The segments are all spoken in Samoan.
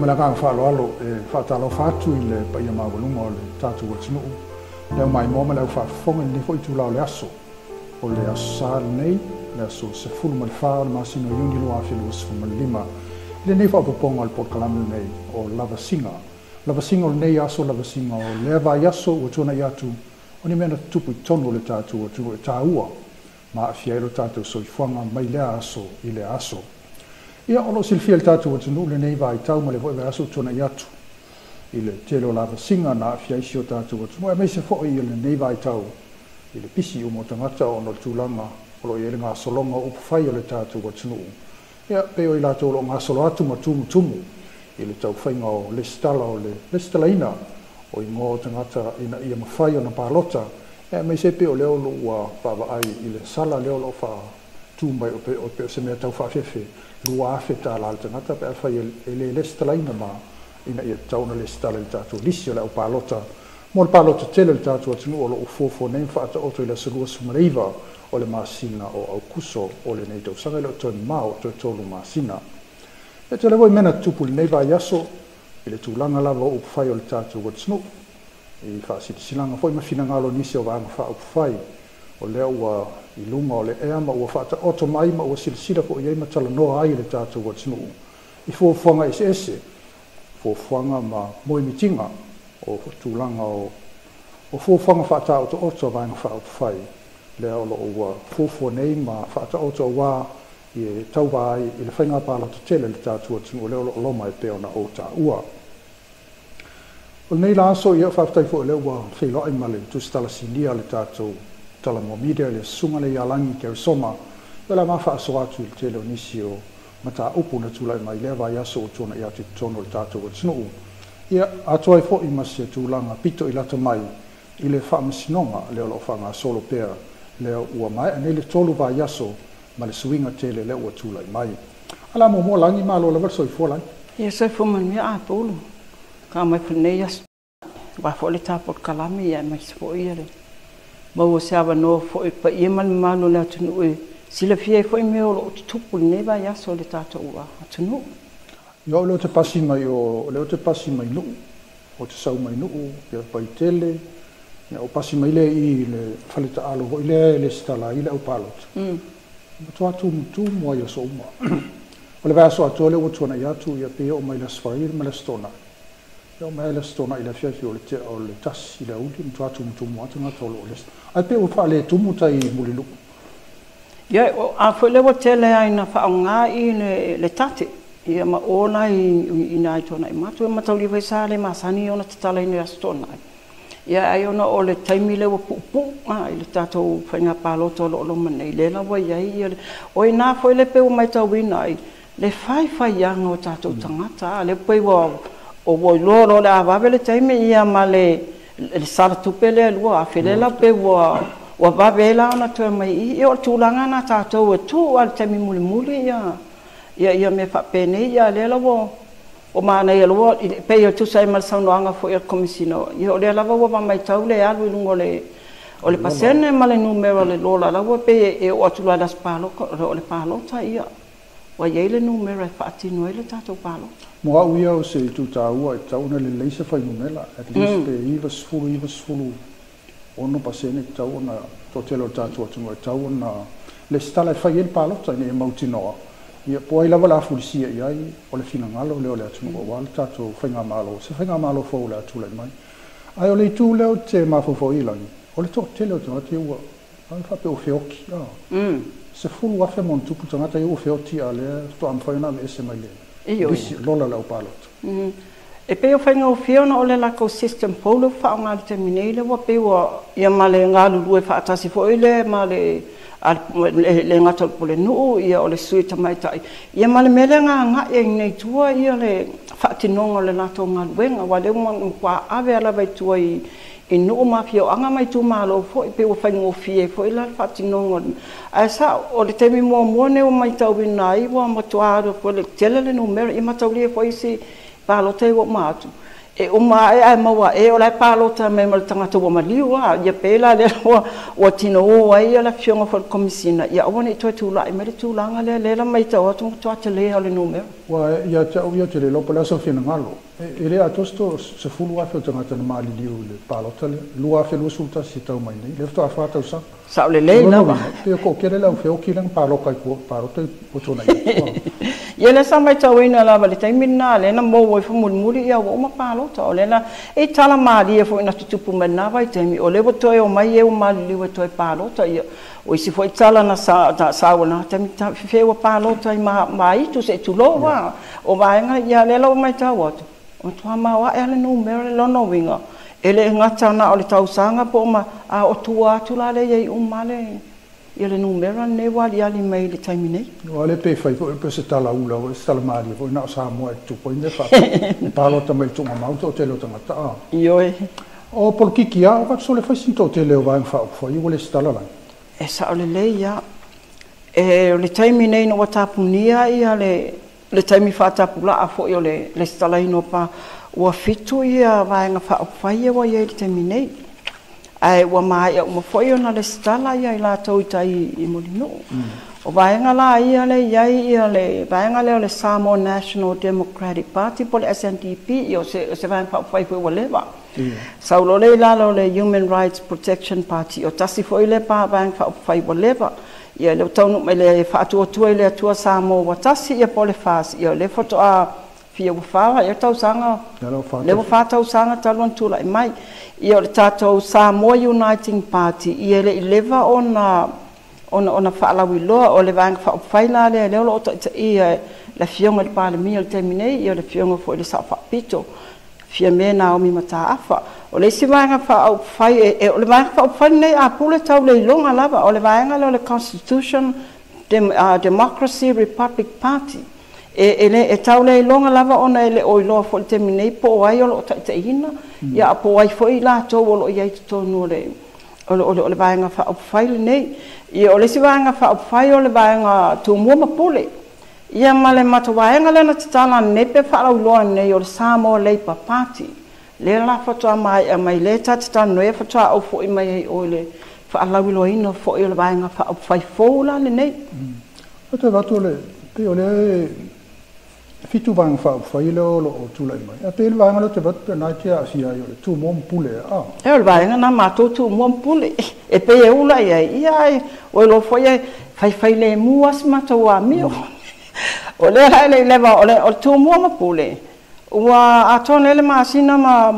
Ma le agaga faaaloalo e faatalofa atu i le paia maualuga o le tatou atunuu, le au maimoa ma le au faafofoga i lenei foi itula o le aso. O le Aso Sa lenei, le aso 14 o le masina o Iuni 2025. I lenei faaopoopoga o le polokalame lenei o Lavasiga. Lavasiga o lenei aso, lavasiga o lea vaiaso ua tuanai atu, o ni mea na tutupu i totonu o le tatou atunuu e taua ma aafia ai lo tatou soifuaga mai lea aso i lea aso. Ia, o lo o silafia e le tatou atunuu lenei vaitau ma le foi vaiaso ua tuanai atu i le tele o lavasiga na aafia ai si o tatou atunuu, aemaise foi i lenei vaitau i le pisi uma o tagata ona o le tulaga o lo o i ai le gasologa o upufai o le tatou atunuu. Ia, pei o i latou o lo o gasolo atu ma tumutumu i le taufaiga o lesitala o le lesitalaina o igoa o tagata ina ia mafai ona palota, aemaise pei o lea o lo o ua vaavaai i le sala lea o lo o faatu mai o pei o se mea tau faafefe $2,000 le tagata pe afai e le lesitalaina ma ina ia tatau ona lesitala i le tatou lisi o le au palota mo le palota tele o le tatou atunuu o lo o fuafua nei ma faataoto i le aso 29 o le masina o Aokuso o lenei tausaga. E le o toe mamao, toe 3 masina. E tele foi mea na tutupu i lenei vaiaso i le tulaga lava o upufai o le tatou atunuu, i faasilasilaga foi ma finagalo o nisi o vaega faaupufai o lea ua i luga o le ea ma ua faataoto mai ma ua silasila foi i ai ma talanoa ai le tatou atunuu i fuafuaga eseese, fuafuaga ma moemitiga o tulaga o fuafuaga faataotooto a vaega faaupufai lea o lo o ua fuafua nei ma faataoto aua e tauva ai i le faiga palota tele le tatou atunuu lea o lo o loma e pei ona ou taua. O lenei la aso, ia, faafetai foi o lea ua feiloai ma le tusitala sinia le tatou Talanoa Media, le susuga lea ia Lagi Keresoma, o le a faasoa atu i le tele o nisi o mataupu na tulai mai lea vaiaso ua tuanai atu i totonu o le tatou atunuu. Ia, atoa ai foi ma se tulaga pito i lata mai i le faamasinoga lea o lo o faagasolo pea, lea ua maea nei le 3 vaiaso ma le suiga tele lea ua tulai mai. Ala muamua Lagi, malo lava le soifua Lagi. Ia, soifua manuia Apulu. Ka mai foi lenei aso. Aua foi le polokalame, ia aemaise foi ia le maua se avanoa foi paia ma le mamalu o le atunuu e silafia ai foi mea o lo o tutupu lenei vaiaso o le tatou atunuu. Ia, o lea te pasi mai o lea te pasi mai Nuu, o te sau mai Nuu, ia Vaitele, ia o pasi mai lea i le fale taalo foi lea e lesitala ai le au palota. Matua tumutumu ai aso uma. O le vaiaso atoa lea ua tuanai atu, ia pei oo mai le Aso Faraile ma le Aso Toonai. Ia, oo mai le Aso Toonai i le afiafi o le tea o le 1 i le aoauli, matua tumutumu lava tagata o lo o lesitala. Ae pei ua faaletumu tai Mulinuu. Ia, a foi lea ua tele ai na faaaoga i le tate, ia ma o la i nai tuanai matu e mataulia foi sa le masani ona tatalaina i Aso Toonai. Ia, ai ona o le taimi lea ua puupuu i le tatou faiga palota o lo o loma nei, lea la ua i ai ia le o i ina foi le pei ua matauina ai le faifaiaga o tatou tagata, lea pei ua iloa loa o le a vave le taimi, ia ma le sala tupe lea 2,000 lea la pei ua vave ai la ona toe mai i. Ia, o le tulaga na tatou e tuu lava i le taimi mulimuli ia mea faapenei, ia lea la ua o manaia loa pei e tusa ai ma le saunoaga foi a le Komesina. Ia, o lea lava ua matau le alu i luga o le pasene ma le numera o le lola la ua pei e oo atu loa i le aso palota o le palota, ia ua i ai le numera e faatino ai le tatou palota. Mo au ia o se itu taua e tatau ona lelei se fuainumera, at least pe 90, 96% e tatau ona toatele o le tatou atunuu e tatau ona lesitala e fai ai le palota ina ia mautinoa. Ia, po o ai lava le a fulisia i ai o le finagalo lea o le atunuu aua le tatou faigamalo, se faigamalo fou o le a tulai mai. Ae o le itu lea ou te mafaufau i Lagi, o le toatele o tagata ia ua faapea ua feoti. 10,000 ma ona tupu tagata ia ua feoti, a lea faatoa mafai ona aveese mai le lisi lola o le au palota. E pei o faigofie ona o le latou system fou lea ua faaaoga i le taimi nei, lea ua pei ua ia ma le galulue faatasi foi le ma le le gata o le pulenuu, ia o le sui tamaitai, ia ma le mea lea na agai ai nei tua ia le faatinoga o le latou galuega, aua lea ua matua ave lava i tua i nuu ma afioaga ma itumalo foi, pei ua faigofie foi la le faatinoga. Ae sao, o le taimi muamua nei ua matauina ai ua matua alu foi le tele le numera, ia mataulia foi isi palota ua uma atu. E uma ae ae maua e o lae palota mai ma le tagata ua maliu a ia pei la lea ua tinou ai ia le afioga foi i le Komesina ia aua nei toe tula'i mai le tulaga lea lea la maitau atu matua telē o le numera. Ua ia te au ia ou te le iloa po o le a sou finagalo. E le atoa se 10,000 o tagata na maliliu i le palota lea, 2021 e tau mai nei, lea faatoa 4 tausaga. Sao lelei lava. Pei e toatele le au feoti lea na paloka i tua, palota i Botswana i tua. Ia lea sa matauina lava i le taimi lena lea na mou ai foi mulimuli ia ua uma palota. O lea na e tala malie foi na tutupu mai lena vaitaimi, o lea ua toe omai e ua maliliu e toe palota. Ia o isi foi tala na sa sau i lena taimi, fe ua palota i ma itu se i tulou a. O vaega ia lea la ua matau atu, o matua maoae lava le numera le lona uiga. E le gata na o le tausaga po o ma, a o tua atu la lea i ai uma le ia le numera lenei ua aliali mai i le taimi nei. Aua le pe fai foi pe se tala ula foi, se tala malie foi na o Samoa e tutupu ai mea faapea. E palota mai i le tuugamau le toatele o tagata a. Ioe. O polokiki lava, o tatou le fai sina toatele o vaega faaupufai ua lesitala lagi. E sao lelei lava. E o le taimi nei ina ua tapunia ia le taimi faatapulaa foi o le lesitalaina o pa, ua 7 ia vaega faaupufai ia ua i ai i le taimi nei. Ae ua maea uma foi ona lesitala ia i latou i tai i Mulinuu. O vaega la ia lea e i ai ia le vaega lea o le Samoa National Democratic Party po o le SNDP, ia o se vaega faaupufai foi ua leva. Sau loa lea i lalo o le Human Rights Protection Party, o tasi foi lea vaega faaupufai ua leva. Ia lea ua taunuu mai le Faatuatua i le Atua Samoa ua tasi ia po o le FAST, ia lea faatoa fia ua 4 ea tausaga, lea ua 4 tausaga talu ona tulai mai. Ia o le tatou Samoa Uniting Party, ia e le i leva ona faalauiloa. O le vaega faaupufai la lea lea o lo o taitaia le afioga i le Palemia o le taimi nei, ia o le afioga foi i le Sao Faapito, Fiame Naomi Mataafa. O le isi vaega faaupufai, o le vaega faaupufai lenei a pule tau le iloga lava, o le vaega lea o le Constitution Democracy Republic Party. E tau le iloga lava ona e le o iloa foi i le taimi nei po o ai o lo o taitaiina, ia po o ai foi i latou o lo o i ai i totonu o le vaega faaupufai lenei. Ia o le isi vaega faaupufai o le vaega Tumua ma Pule. Ia ma le matou vaega lea na tatala nei pe faalauiloa nei o le Samoa Labour Party. Lea la faatoa maea mai lea ta te talanoa faatoa ou foi mai ai o le faalauiloaina foi o le vaega faaupufai fou la lenei. O te avatu le, pei o lea 7 vaega faaupufai lea o lo o tulai mai. A pei le vaega lea o te avatu pe na te aafia ai o le Tumua ma Pule a. E o le vaega na matou Tumua ma Pule. E pei e ula i ai, ia ai, o iloa foi e faifai lemu lava si matou amio. O lea la e le i leva, o le Tumua ma Pule, ua atoa nei le masina ma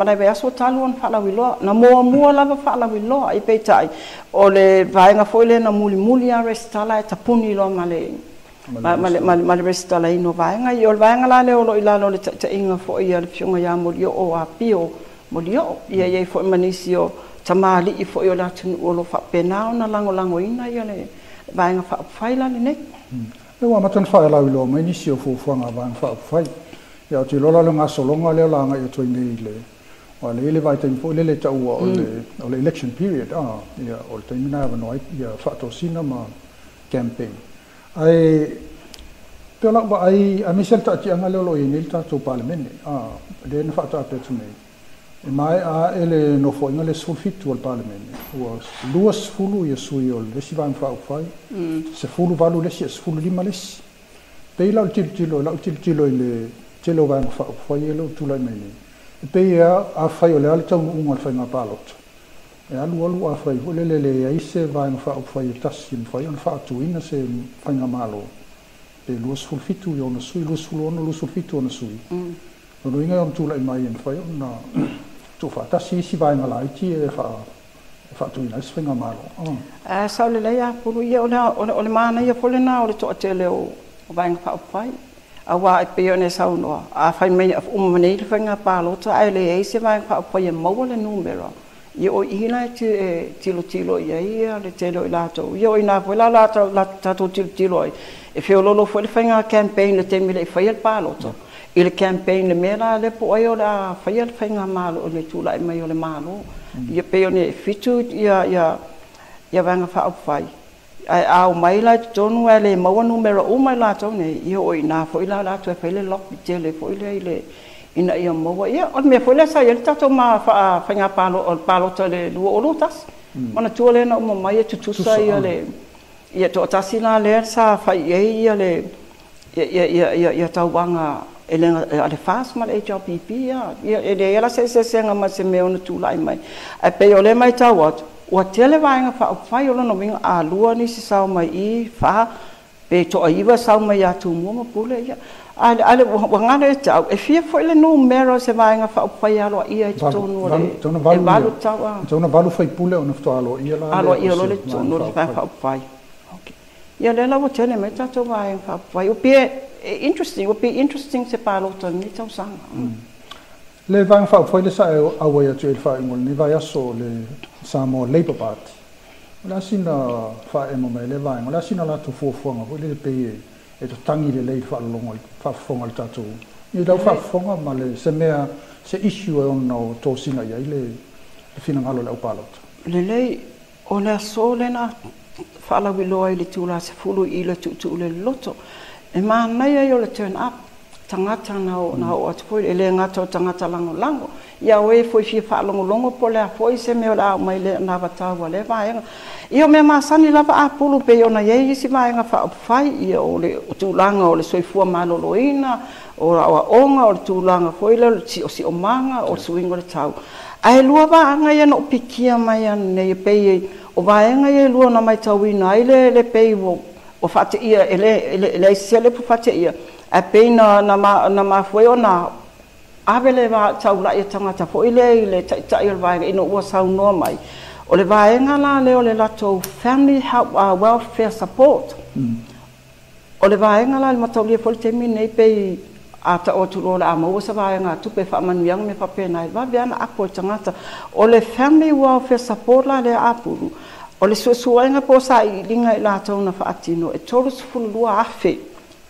nai vaiaso talu ona faalauiloa. Na muamua lava faalauiloa, i peitai, o le vaega foi lea na mulimuli lava resitala e tapuni loa ma le resitalaina o vaega. Ia o le vaega la lea o lo o i lalo o le taitaiga foi a le afioga ia Molioo Apio Molioo. Ia i ai foi ma nisi o tamalii foi o le atunuu o lo o faapena ona lagolagoina ia le vaega faaupufai la lenei. Lea ua amata ona faalauiloa mai nisi o fuafuaga a vaega faaupufai. Ia o te iloa la le gasologa lea o le agai atu ai nei i le aua le i le vaitaimi foi lele e taua o le election period ia o le taimi lena e avanoa ai ia faatosina ma campaign. Ae pei o lau vaai aemaise le taatiaga lea o lo o i ai nei le tatou Palemene lea na faataape atu nei. E maea ae le nofoaiga le 17 o le Palemene, ua 20 ia sui o le isi vaega faaupufai, 18 le isi, 15 le isi. Pei la o le tilotilo, lau tilotilo i le tele o vaega faaupufai e lea ua tulai mai nei. E pei afai o le a le taunuuga o le faiga palota, e alu alu afai foi lele leai se vaega faaupufai e tasi e mafai ona faatuina se faigamalo. Pe 27 i ona sui, 26, 27 ona sui. Lona uiga e ono tulai mai e mafai ona tuufaatasi isi vaega laiti e faatuina ai se faigamalo. Sao lelei a pulu ia o le manaia foi lena o le toatele o vaega faaupufai. Aua e pei ona e saunoa, a fai mai uma nei le faiga palota ae leai se vaega faaupufai e maua le numera. Ia o i la e tilotilo i ai ia le tele o i latou. Ia o ina foi la tatou tilotilo ai. E feololo foi le faiga campaign le taimi le i faia le palota. I le campaign le mea la lea po o ai o le a faia le faigamalo o le tulai mai o le malo. Ia pei ona e 7 ia vaega faaupufai. Ae a omai la i totonu ae le maua numera uma i latou nei, ia o ina foi la o le a toe fai le lobby tele foi lea i Ina ia maua, ia, o le mea foi lea sa i ai le tatou ma faiga palota i le 2021. Manatua lea na uma mai e tutusa ia le ia toatasi la lea sa fai i ai ia le ia tauvaga a le FAST ma le HRPP, ia, e leai la se eseesega ma se mea ona tulai mai. Ae pei o lea matau atu, ua tele vaega faaupufai, o lona uiga a lua nisi sao mai i, fa, pe toa-9 sau mai ia Tumua ma Pule, ia. A ua galo ia te au, e fia foi le numera o se vaega faaupufai aloaia i totonu o le e valu tau a. Tau na valu faipule ona faatoa aloaia la. Aloaia loa le totonu o le vaega faaupufai. Okay. Ia lea la ua tele mai tatou vaega faaupufai. Ua pei interesting, ua pei interesting se palota i lenei tausaga. Le vaega faaupufai le sa e auai atu i le faaiuga o lenei vaiaso o le Samoa Labour Party. O le a sina faaemo mai le vaega, o le a sina latou fuafuaga foi lele pei e tatagi lelei i le faalologo faafofoga a le tatou i lau faafofoga ma le se mea se issue e ono tosina i ai le finagalo o le aupalota. Lelei, o le aso lena faalauiloa i le itula 10 i le tuutuu le loto. E manaia ia o le turn up tagata na oo atu foi, e le gata o tagata lagolago. Ia o e foi fia faalogologo po o le a foi se mea o le a aumai le anavatau a lea vaega. Ia o mea masani lava a pulu pei ona i ai isi vaega faaupufai, ia o le tulaga o le soifua maloloina, o aoaoga, o le tulaga foi lea o le siosiomaga, o le suiga o le tau. Ae lua vaega ia na ou pikia mai ananei, pei o vaega ia e lua na matauina ai le pei ua faateia, e leai se upu faateia, ae pei na mafua ai ona ave le taulai a tagata foi lea i le taitai o le vaega ina ua saunoa mai. O le vaega la lea o le latou Family Help Welfare Support. O le vaega la le mataulia foi le taimi nei pei a ta'o atu loa o le a maua se vaega tupe faamanuiaga me faapena e vave ana apo e tagata. O le Family Welfare Support la lea apulu, o le suesuega po o sailiiliga i latou na faatino, e 32,000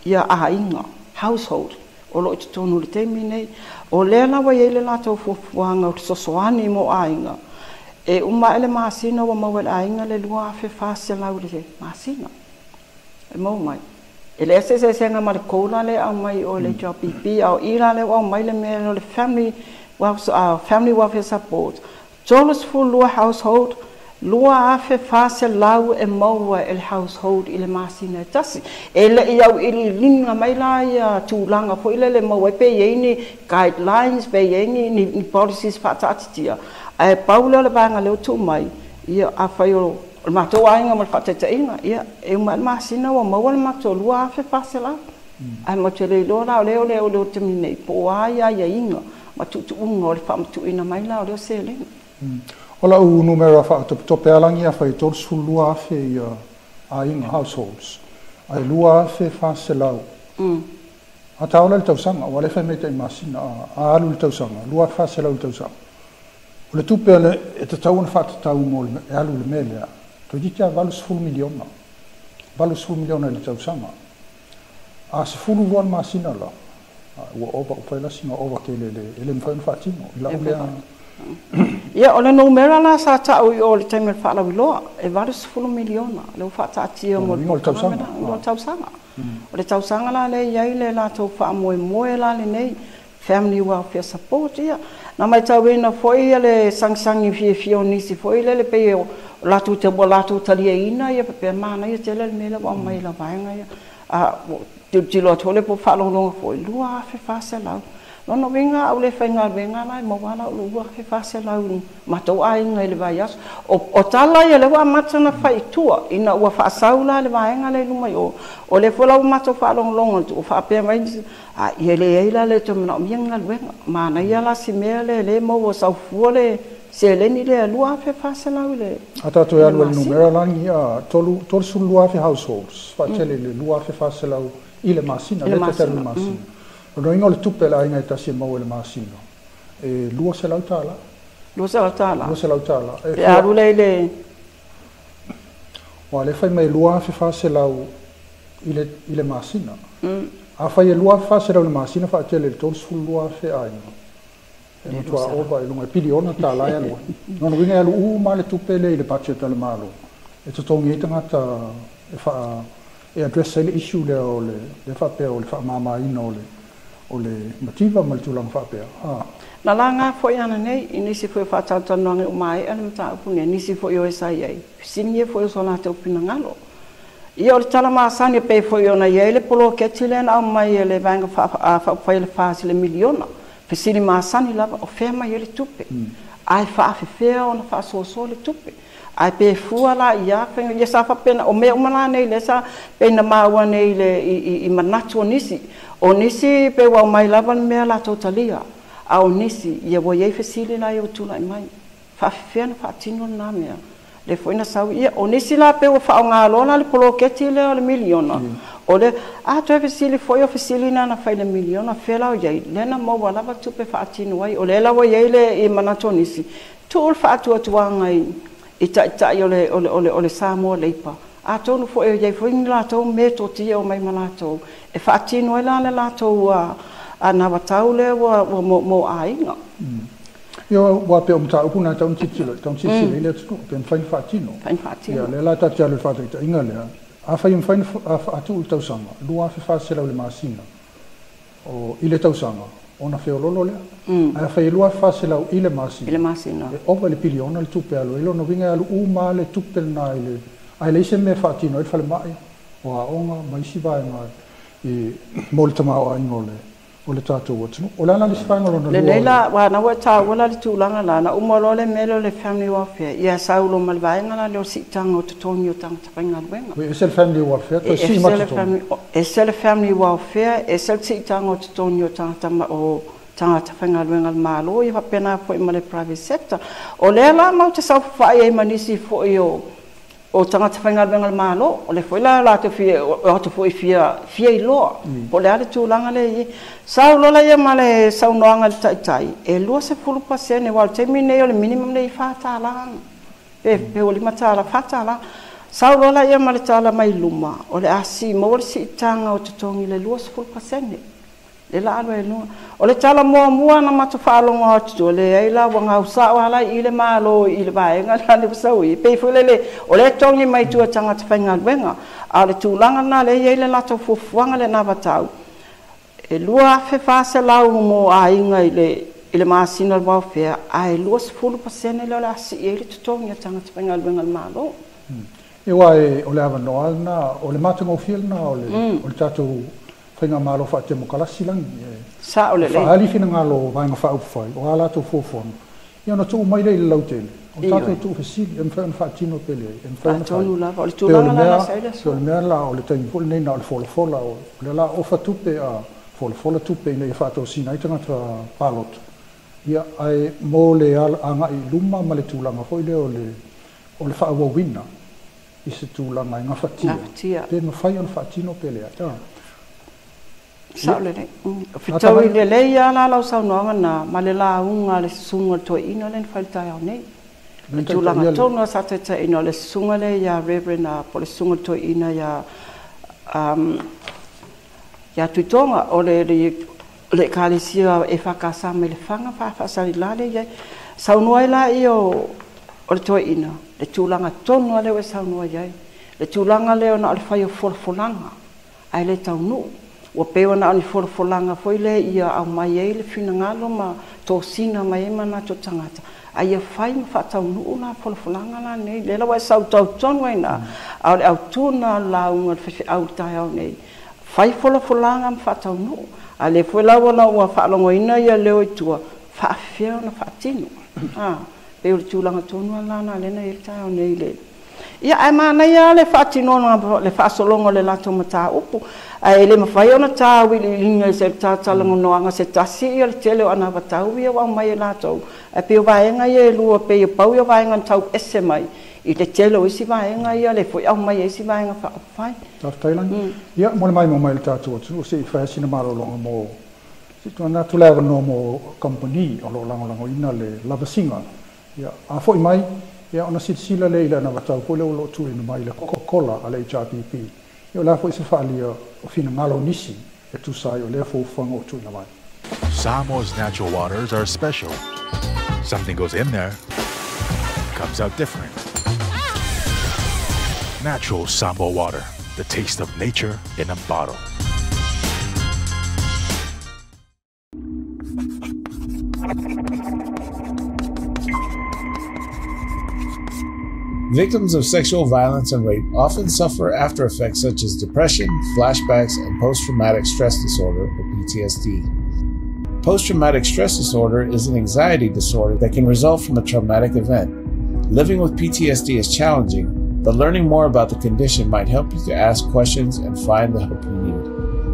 ia aiga, household, o lo o i totonu i le taimi nei. O lea la ua i ai le latou fuafuaga o le fesoasoani mo aiga. E uma ae le masina ua maua e le aiga le 2,400 i le masina. E maua mai. E leai se eseesega ma le COLA lea e aumai o le HRPP, a o i la lea ua aumai le mea o le Family Welfare Support. 32 household, 2,400 e maua e le household i le masina e tasi. E le i au iliiliga mai la ia tulaga foi lele maua ai pe i ai ni guidelines, pe i ai ni policies faataatitia. Ae pau lea o le vaega lea ua tuu mai, ia afai o le matou aiga ma le faataitaiga, ia e uma ae le masina ua maua le matou 2,400. Ae matou te le iloa la o lea o le taimi nei po o a ia aiaiga ma tuutuuga o le faamatuuina mai la o lea seleni. O lau numera faatopetope alagi a fai 32,000 ia aiga households. Ai 2,400. A taola le tausaga, ua le fai mai tai masina, a alu le tausaga, 2,400 le tausaga. O le tupe le e tatau ona faatatau mo le e alu le mea lea, toeitiiti lava 80 miliona. 80 miliona i le tausaga. A 12 le masina la, ua ova, ua fai la sina ova tele e le mafai ona faatino. I lau lea. Ia, o le numera la sa ta'u i o le taimi o le faalauiloa, e 80 miliona, lea ua faataatia mo le tausaga. O le tausaga. O le tausaga la lea e i ai le latou faamoemoe la lenei, Family Welfare Support, ia. Na matauina foi ia le sagisagi fiafia o nisi foi lele pei o latou te ua latou taliaina ia faapea manaia tele le mea lea ua aumai i la vaega ia. A tilotilo atu foi le po faalogologo foi, 2,400. Lona uiga au le faigaluega la e maua la o 2,400 matou aiga i le vaiaso. O tala ia lea ua amata ona fai i tua ina ua faasau la le vaega lea i luma i o. O lea foi la ua matou faalogologo atu ua faapea mai nisi, a ia leai la le toe manaomia ni galuega. Manaia la si mea lea lea e maua sau fua le seleni lea 2,400 i le A tatou e alu e le numera lagi a 32,000 households, faatele i le 2,400 i le masina, le tatalo i le masina. O lona uiga o le tupe a le aiga e tasi e maua i le masina, e $200. $200. $200. Pe alu lea i le Ua le fai mai 2,400 i le masina. A fai e 2,400 i le masina faatele i le 32,000 aiga, e matua ova i luga e piliona tala e alu ai. Lona uiga e alu uma le tupe lea i le budget a le Malo e totogi ai tagata e address ai le issue lea o le faapea o le faamamaina o le o le mativa ma le tulaga faapea. Na laga foi ananei i nisi foi o faatalatalanoaga ua maea le mataupu lenei, nisi foi o e sa i ai, fesiligia foi o so latou finagalo. Ia o le tala masani e pei foi ona i ai le poloketi lea na aumai e le Vaega Faaupufai a le FAST i le miliona. Fesili masani lava, o fea mai ai le tupe? Ae faafefea ona faasoasoa le tupe? Ae pe fua la i a faiga? Ia sa faapena, o mea uma la nei lea sa pei na maua nei i le i manatu o nisi. O nisi pe ua aumai lava le mea latou talia, a o nisi ia ua i ai fesili la ia ua tulai mai. Faafefea ona faatino lena mea? Lea foi na sau, ia o nisi la pe ua faaaoga loa la le poloketi lea o le miliona. O le a toe fesili foi o fesili na na fai i le miliona, fea la o i ai? Lea na maua lava tupe faatino ai. O lea la ua i ai le i manatu o nisi, tuu le faatuatuaga i taitai o le, o le, o le, o le Samoa Labour. Atonu foi o i ai foi ni latou metotia o mai ma latou e faatino ai la le latou anavatau lea ua mo aiga. Ia, ua pei o mataupu na tau tilotilo, tau silasila i le atunuu, pe mafai ona faatino. Mafai ona faatino. Ia, lea la ta te alu i le faataitaiga lea, afai e mafai ona tuu i le tausaga, 2,400 i le masina, o, i le tausaga, ona feololo lea. Ae afai e 2,400 i le masina, I le masina. E ova i le piliona le tupe e alu ai, lona uiga e alu uma le tupe lena i le, ae leai se mea e faatino ai le falemai, o aoga ma isi vaega i, mo le tamaoaiga o le tatou atunuu. O le a la le isi vaega lona lua? Lelei la, aua na ua e taua la le tulaga la, na uma loa le mea lea o le family welfare, ia sau loa ma le vaega la lea o le siitaga o totogi o tagata faigaluega. Ua ese le family welfare, toe sii ma Ese le totogi. Family, ese le family welfare, ese le siitaga o totogi o tagata o tagata faigaluega a le Malo, ia faapena foi ma le private sector. O lea la matou te saofafai ai ma nisi foi o tagata faigaluega a le Malo, o lea foi la latou fia o atu foi fia fia iloa po o le a le tulaga lea e i ai. Sau loa laia ma le saunoaga i le taitai, e 20%, aua o le taimi lenei o le minimum lea e $4 pe ua $5, $4. Sau loa laia ma le tala mai luma, o le a sii maua le siitaga o totogi i le 20%. Le la alu ai luga. O le tala muamua na matou faalogo atu, leai la ua gausa'o lava la i le Malo i le vaega lea ua sau i pei foi lele o lea e togi mai tua e tagata faigaluega. A o le tulaga lena lea e i ai le latou fuafuaga lena vatau, e 2,400 mo aiga i le masina o le welfare, ae 20% lea o le a sii ai le totogi a tagata faigaluega a le Malo. Ia, aua o le avanoa lena, o le matagofie lena o le tatou faigamalo faatemokalasi lagi. Sa'o lelei. Faaali finagalo o Vaega Faaupufai, o a latou fuafuaga, ia ona tuu mai lea i le lautele, o tatou tuufesili, e mafai ona faatino pe leai, e mafai ona fai. Atonu lava o le tulaga la la sa i le aso. O le mea la o le taimi foi lenei na o le folafola, o lea la ofa tupe a folafola tupe ina ia faatosina ai tagata palota. Ia, ae mo le agai i luma ma le tulaga foi lea o le faaauauina i se tulaga e gafatia, Gafatia. Pe mafai ona faatino pe leai. Sa'o lelei. Fetaui lelei lava la lau saunoaga na ma le lauga a le susuga o le toeaina lea na fai i le taeao nei. Le tulaga tonu lava sa taitaiina o le susuga lea ia Reverend po o le susuga o le toeaina ia Tuitoga o le Ekalesia EFKS mai Lefaga Faasalila lea e i ai. Saunoa ai laia o le toeaina, le tulaga tonu lava lea ua e saunoa i ai. Le tulaga lea na o le fai o folafolaga, ae le taunuu. Ua pei na o ni folafolaga foi lea ia aumai ai le finagalo ma tosina mai ai manatu o tagata, a ia fai ma faataunuu la folafolaga la nei. Lea la ua e sautau tonu ai i ina, a o le autu lena o le lauga a le faifeau i le taeao nei, fai folafolaga ma faataunuu. A lea foi la ua faalogoina ia leo i tua, faafefea ona faatino. Pei o le tulaga tonu lava lena lea na i ai le taeao nei le. Ia, ae manaia lava le faatinoga, le faasologa o le latou mataupu, ae le mafai ona tauiliiliga i se talatalanoaga se tasi ia le tele o anavatau ia ua aumai e latou. Ae pei o vaega ia e lua, pei e pau ia o vaega na tau ese mai i le tele o isi vaega ia le foi aumai e isi vaega faaupufai. Faafetai Lagi. Ia, mo le maimoa mai le tatou atunuu, se i fai sina malologa mo se tuuina atu le avanoa mo kamupani o lo o lagolagoina le lavasiga. Ia, a foi mai, ia ona silasila lea i le anavatau foi lea o lo o tuuina mai le Coca-Cola a le HRPP. Ia, o le a foi se faaalia o finagalo o nisi e tusa ai o lea fuafuaga o tuuina mai. Samoa's natural waters are special. Something goes in there, comes out different. Natural Samoa water, the taste of nature in a bottle. Victims of sexual violence and rape often suffer after effects such as depression, flashbacks, and post-traumatic stress disorder, or PTSD. Post-traumatic stress disorder is an anxiety disorder that can result from a traumatic event. Living with PTSD is challenging, but learning more about the condition might help you to ask questions and find the help you need.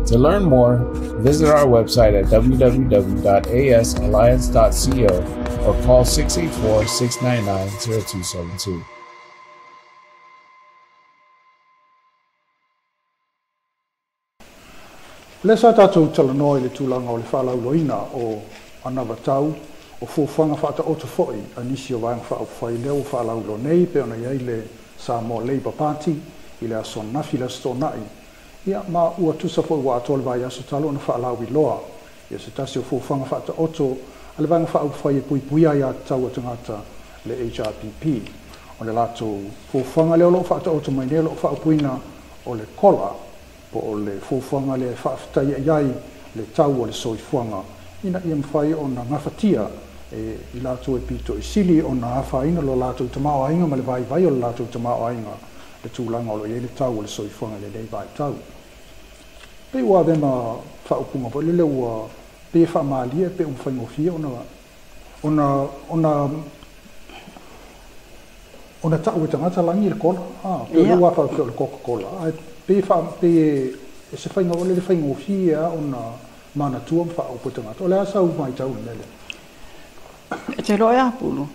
To learn more, visit our website at www.asalliance.co or call 684-699-0272. Lea sa tatou talanoa i le tulaga o le faalauiloaina o anavatau o fuafuaga faataoto foi a nisi o Vaega Faaupufai lea ua faalauiloa nei pei ona i ai le Samoa Labour Party i le aso ananafi, le Aso Toonai, ia ma ua tusa foi ua atoa le vaiaso talu ona faalauiloa ia se tasi o fuafuaga faataoto a le Vaega Faaupufai e puipuia aiatatau a tagata, le HRPP. O le latou fuafuaga lea o lo o faataoto mai nei o lo o faaupuina o le COLA, po o le fuafuaga lea e faafetaia i ai le tau o le soifuaga ina ia mafai ona gafatia e i latou e pito i sili ona afaina lo latou tamaoaiga ma le vaivai o le latou tamaoaiga le tulaga o lo o i ai le tau o le soifuaga i lenei vaitau. Pei ua avea ma faaupuga foi lele ua pei e faamalie pe ua faigofie ona ona ona tau e tagata lagi le kola, pei o lea ua faapea o le Coca-Cola, ae pei pei e se faiga foi lele faigofie lava ona manatua ma faaupu e tagata. O le a sau matau i le mea lea? E te iloa e apulu, o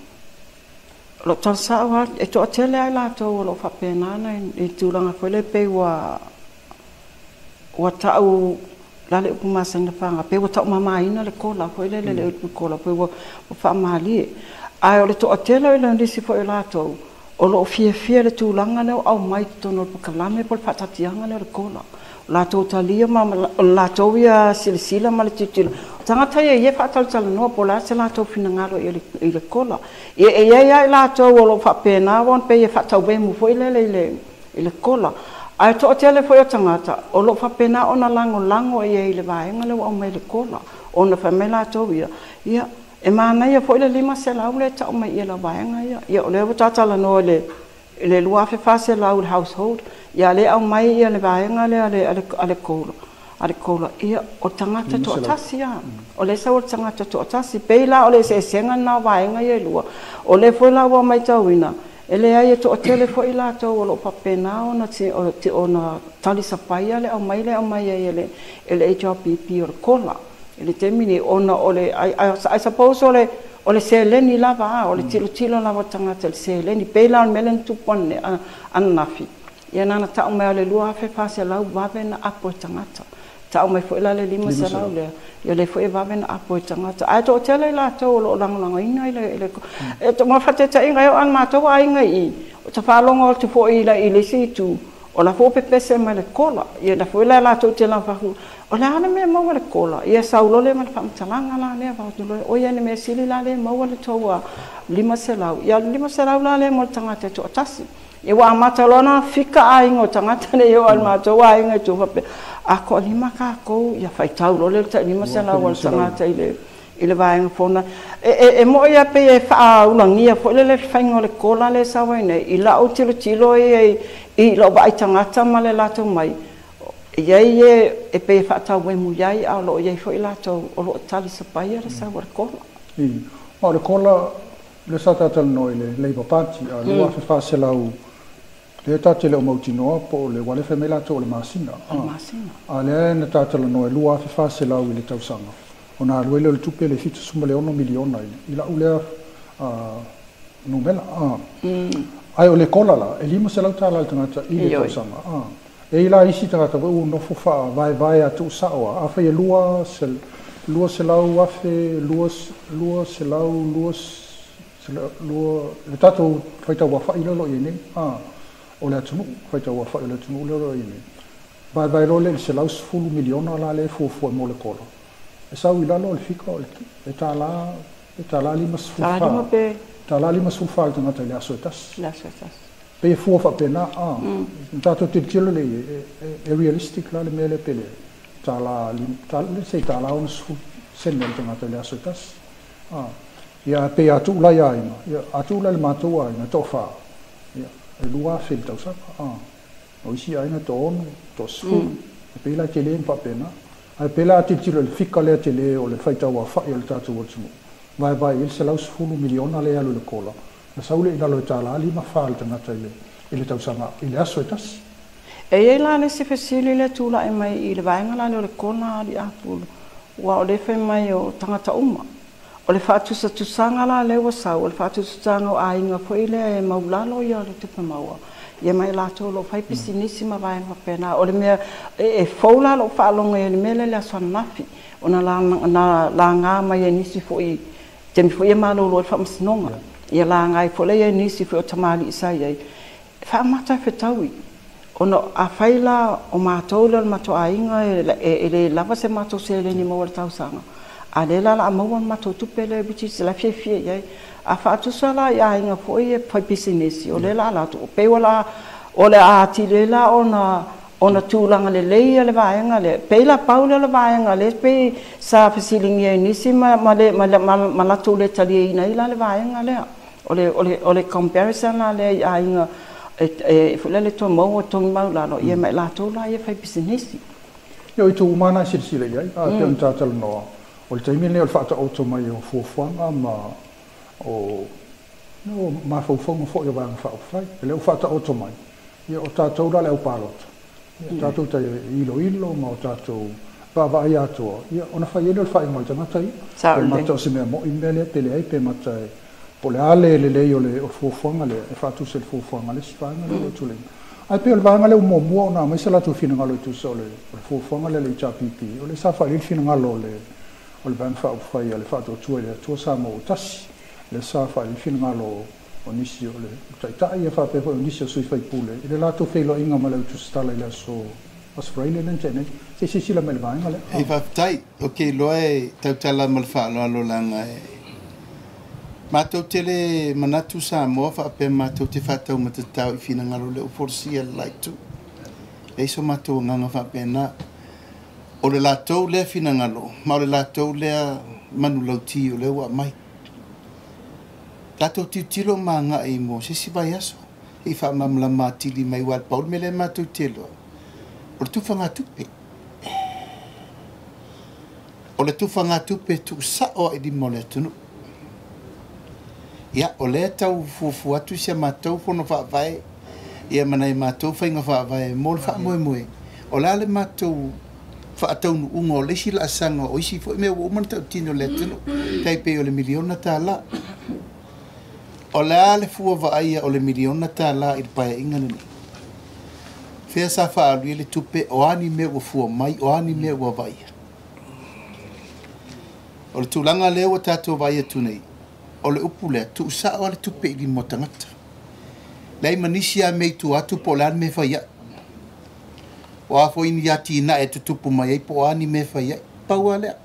lou tala sao lava, e toatele lava i latou o lo o faapena ona i tulaga foi lea pei ua ua tau la le upu masani na faga, pei ua taumamaina le kola foi lele, le upu kola, pei ua faamalie. Ae o le toatele o i nisi foi o latou o lo o fiafia i le tulaga lea o aumai i totonu o le polokalame po o le faataatiaga lea o le kola. O latou talia ma o le latou ia silasila ma le tilotilo. O tagata ia ia e faatalatalanoa po o le a se latou finagalo i le kola. Ia e i ai lava i latou o lo o faapena ona pei e faatauemu foi lele i le kola. Ae toatele foi o tagata o lo o faapena ona lagolago i ai i le vaega lea ua aumai i le kola, ona fai mai latou ia, ia e manaia foi le 500 lea e tau mai i la vaega ia. Ia o lea ua tatalanoa i le 2400 i le household, ia lea aumai ia le vaega lea a le COLA, a le COLA, ia o tagata toatasi lava. O lea sau o le tagata toatasi. Pei la o le eseesega lena o vaega ia e lua. O lea foi la ua matauina, e leai e toatele foi latou o lo o faapena ona talisapaia le aumai lea aumai ai e le HRPP o le COLA i le taimi nei, ona o le I suppose o le seleni lava, o le tilotilo lava o le tagata i le seleni. Pei la o le mea lea na tupu ananafi, ia na ona tau mai o le 2400 vave na apo e tagata. Tau mai foi la le 500 lea, ia lea foi e vave na apo e tagata. Ae toatele i latou o lo o lagolagoina i le mo faataitaiga e oo lava i le matou aiga i i, o ta faalogo atu foi i le isi itu, o la foi ua pepese mai le kola. Ia la foi la latou te laufafu, o le a le mea e maua i le kola? Ia sau loa lea ma le faamatalaga la lea, fai atu loa, oi le mea sili la lea e maua le tou 500. Ia o le 500 la lea mo le tagata e toatasi. Ia ua amata loa ona fika aiga o tagata nei e oo lava i le matou aiga i tua faapea, a toalima tatou, ia faitau loa lea i le tai 500 a le tagata i le vaega fona. E moi lava pei e faaulagia foi lele le faiga o le kola lea e sau ai nei, i lau tilotilo ia i lau vaai tagata ma le latou mai, e i ai e e pei e faatauemu i ai, a o lo o i ai foi latou o lo o talisapaia le sau o le kola. Ma o le kola lea sa tatalanoa i le Labour Party, a 2400 lea ta te le o mautinoa po o le aua lea fai mai latou o le masina. O le masina. A lea na tatalanoa e 2400 i le tausaga ona alu ai lea o le tupe le 76 miliona i lau lea numera. Ae o le kola la, e 500 tala le tagata i le tausaga. E i la isi tagata foi ua nofo faavaevae a tuusao lava. Afai e 200,000, 200, 2, le tatou faitau aofai lea o lo o i ai nei, o le atunuu, faitau aofai o le atunuu lea o lo o i ai nei, vaevae loa lea i le 110 miliona la lea e fuafua mo le kola, e sau i lalo o le fika o le $1, e $54, $54 le tagata i le aso e tasi. Le aso e tasi. Pei e fua faapena, na tatou tilotilo lea i ai, e realistic la le mea lea pe leai, $1, let's say $60 sene le tagata i le aso e tasi. Ia, pei a tuu la i aiga, ia, a tuu la i le matou aiga, e toafa, Ia, e 2,000 i le tausaga. O isi aiga 60, 30, e pei la e tele ma faapena. Ae pei la a tilotilo i le fika lea tele o le faitauaofa'i o le tatou atunuu, vaevae i ai le $110 miliona lea e alu i le kola, na sau lea i lalo e $54 le tagata i le i le tausaga i le aso e tasi. E i ai la le isi fesili lea e tulai mai i le vaega la lea o le kola alii apulu, aua o lea e fai mai o tagata uma. O le faatusatusaga la lea ua sau, o le faatusatusaga o aiga foi lea e maulalo ia o le tupe maua, ia ma i latou o lo o fai pisinisi ma vaega faapena. O le mea e fou la lou faalogo i le mea lea i le aso ananafi, ona na laga mai e nisi foi i taimi foi ia malolo ai le faamasinoga, ia laga ai foi lea e nisi foi o tamalii sa i ai, e faamata e fetaui. Ona afai la o matou lea o le matou aiga e le lava se matou seleni maua i le tausaga, a lea la o le a maua le matou tupe lea which is la e fiafia i ai. A faatusa la i aiga foi e fai pisinisi, o lea la a latou, pei o le a atili ai la ona tulaga lelei le vaega lea. Pei la pau lea o le vaega lea pei sa fesiligia e nisi ma latou le taliaina ai la le vaega lea. O le comparison la lea i aiga e foi lea toe maua togi maulalo, ia ma i latou la ia fai pisinisi. Ia o itu uma na e silasila i ai, a pei ona tatalanoa, o le taimi lenei o le faataoto mai o fuafuaga ma o mafaufauga foi o vaega faaupufai. E lea ua faataoto mai, ia o tatou la le aupalota, ia tatou tai iloilo ma o tatou vaavaai atoa, ia ona fai ai lea o le faaiuga a le tagata ia. Pe mata o se mea mo'i le mea lea, pe leai, pe mata e po o le a le lelei o le fuafuaga lea, e faatusa i le fuafuaga a le isi vaega lea o lo o tulai mai. Ae pei o le vaega lea ua muamua ona aumai se latou finagalo e tusa o le fuafuaga lea a le HRPP, o lea sa faaali ai le finagalo o le Vaega Faaupufai a le Faatuatua i le Atua Samoa ua tasi, lea sa faaali ai le finagalo o nisi o le taitai ia faapea foi o nisi o sui faipule i le latou feiloaiga ma le autusitala i le aso Faraile lea na tea nei. Se i silasila mai i le vaega lea. Ei faafetai, o ke iloa e tautala ma le faaaloalo laga e matou te le manatu Samoa faapea matou te faataumatatao i finagalo lea ua folasia le laitu. E i so matou agaga faapena. O le latou lea finagalo, ma o le latou lea manulauti o lea ua aumai. Tatou tilotilo ma agai mo se isi vaiaso, i faamalamalama atili mai aua le pau le mea lea matou te iloa, o le tufagatupe. O le tufagatupe tuusao ai lima o le atunuu. Ia, o lea tau fuafua atu si a matou fono faavae, ia ma nai matou faiga faavae mo le faamoemoe. O le a le matou faataunuuga o le isi laasaga o isi foi mea ua uma ona tautino i le atunuu, tai pei o le $1 miliona. O le a le fua vaaia o le $1 miliona i le paeaiga lenei? Fea sa faaalu ai le tupe, o a ni mea ua fua mai, o a ni mea ua vaaia? O le tulaga lea ua tatou vaai atu nei, o le upu lea, tuusao a le tupe i lima o tagata. Leai ma nisi a mea i tua atu po o le a le mea e fai ai. O a foi ni atinae e tutupu mai ai po o a ni mea e fai ai. Pau lava lea.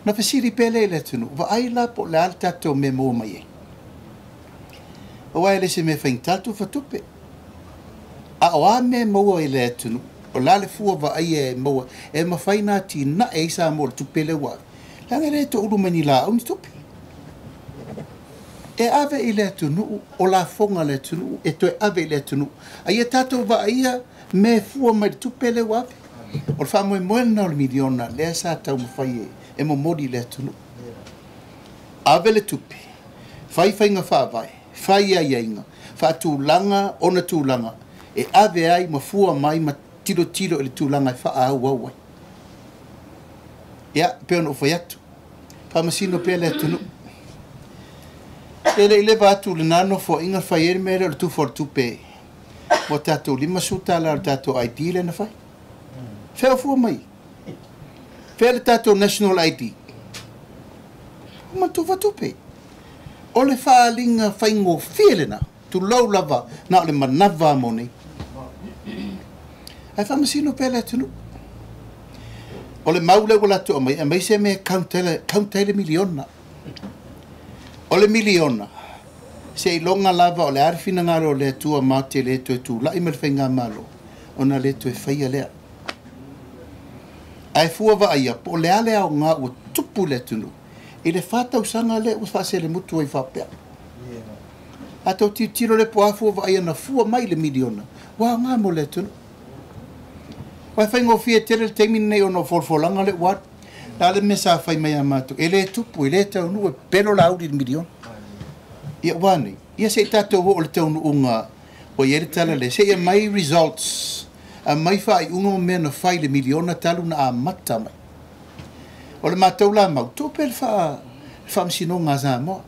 Na fesili pea lea i le atunuu, vaai la po o le a le tatou mea maua mai ai. Aua e le se mea faigata le tufa tupe. A o a mea maua i le atunuu, o le a le fua vaaia e maua, e mafai ona atinae ai Samoa i le tupe lea ua ave. Leaga e le toulu mai ni laau ni tupe. E ave i le atunuu, o lafoga a le atunuu, e toe ave i le atunuu. A ia tatou vaaia mea e fua mai i le tupe lea ua ave. O le faamoemoe lena o le miliona lea sa taumafai e momoli i le atunuu. Ave le tupe, fai faiga faavae, fai aiaiga, faatulaga ona tulaga, e ave ai ma fua mai ma tilotilo i le tulaga e faaauau ai. Ia, pei ona ou fai atu, faamasino pea le atunuu. E le i leva atu lena nofoaiga fai ai le mea lea o le tufa o le tupe mo tatou $50 o le tatou ID lea na fai. Fea o fua mai? Fea le tatou National ID? Ma tufa tupe. O le faaaliga faigofie lena, tulou lava na o le manava mo nei. Ae faamasino pea le atunuu. O le mau lea ua latou aumai, aumai se mea e count ai le miliona. O le miliona, seiloga lava o le a le finagalo o le Atua ma te le toe tulai ma le faigamalo, ona le toe faia lea. Ae fua vaaia, po o le a le aoga ua tupu i le atunuu, i le 4 tausaga lea ua faaselemutu ai faapea. A tou tilotilo lea po o a fua vaaia na fua mai i le miliona, ua aoga mo le atunuu. Aua e faigofie tele le taimi lenei ona o folafolaga lea ua alu. O le a le mea sa fai mai ia matou, e le tupu, e le taunuu, e pelo Laauli i le miliona. Ia ua a nei? Ia se i tatou oo i le taunuuga ua i ai le tala lea, se i aumai results, aumai faaiuga ma mea na fai i le miliona talu na amata mai. O le matou la mau, tuu pea le Faamasinoga a Samoa.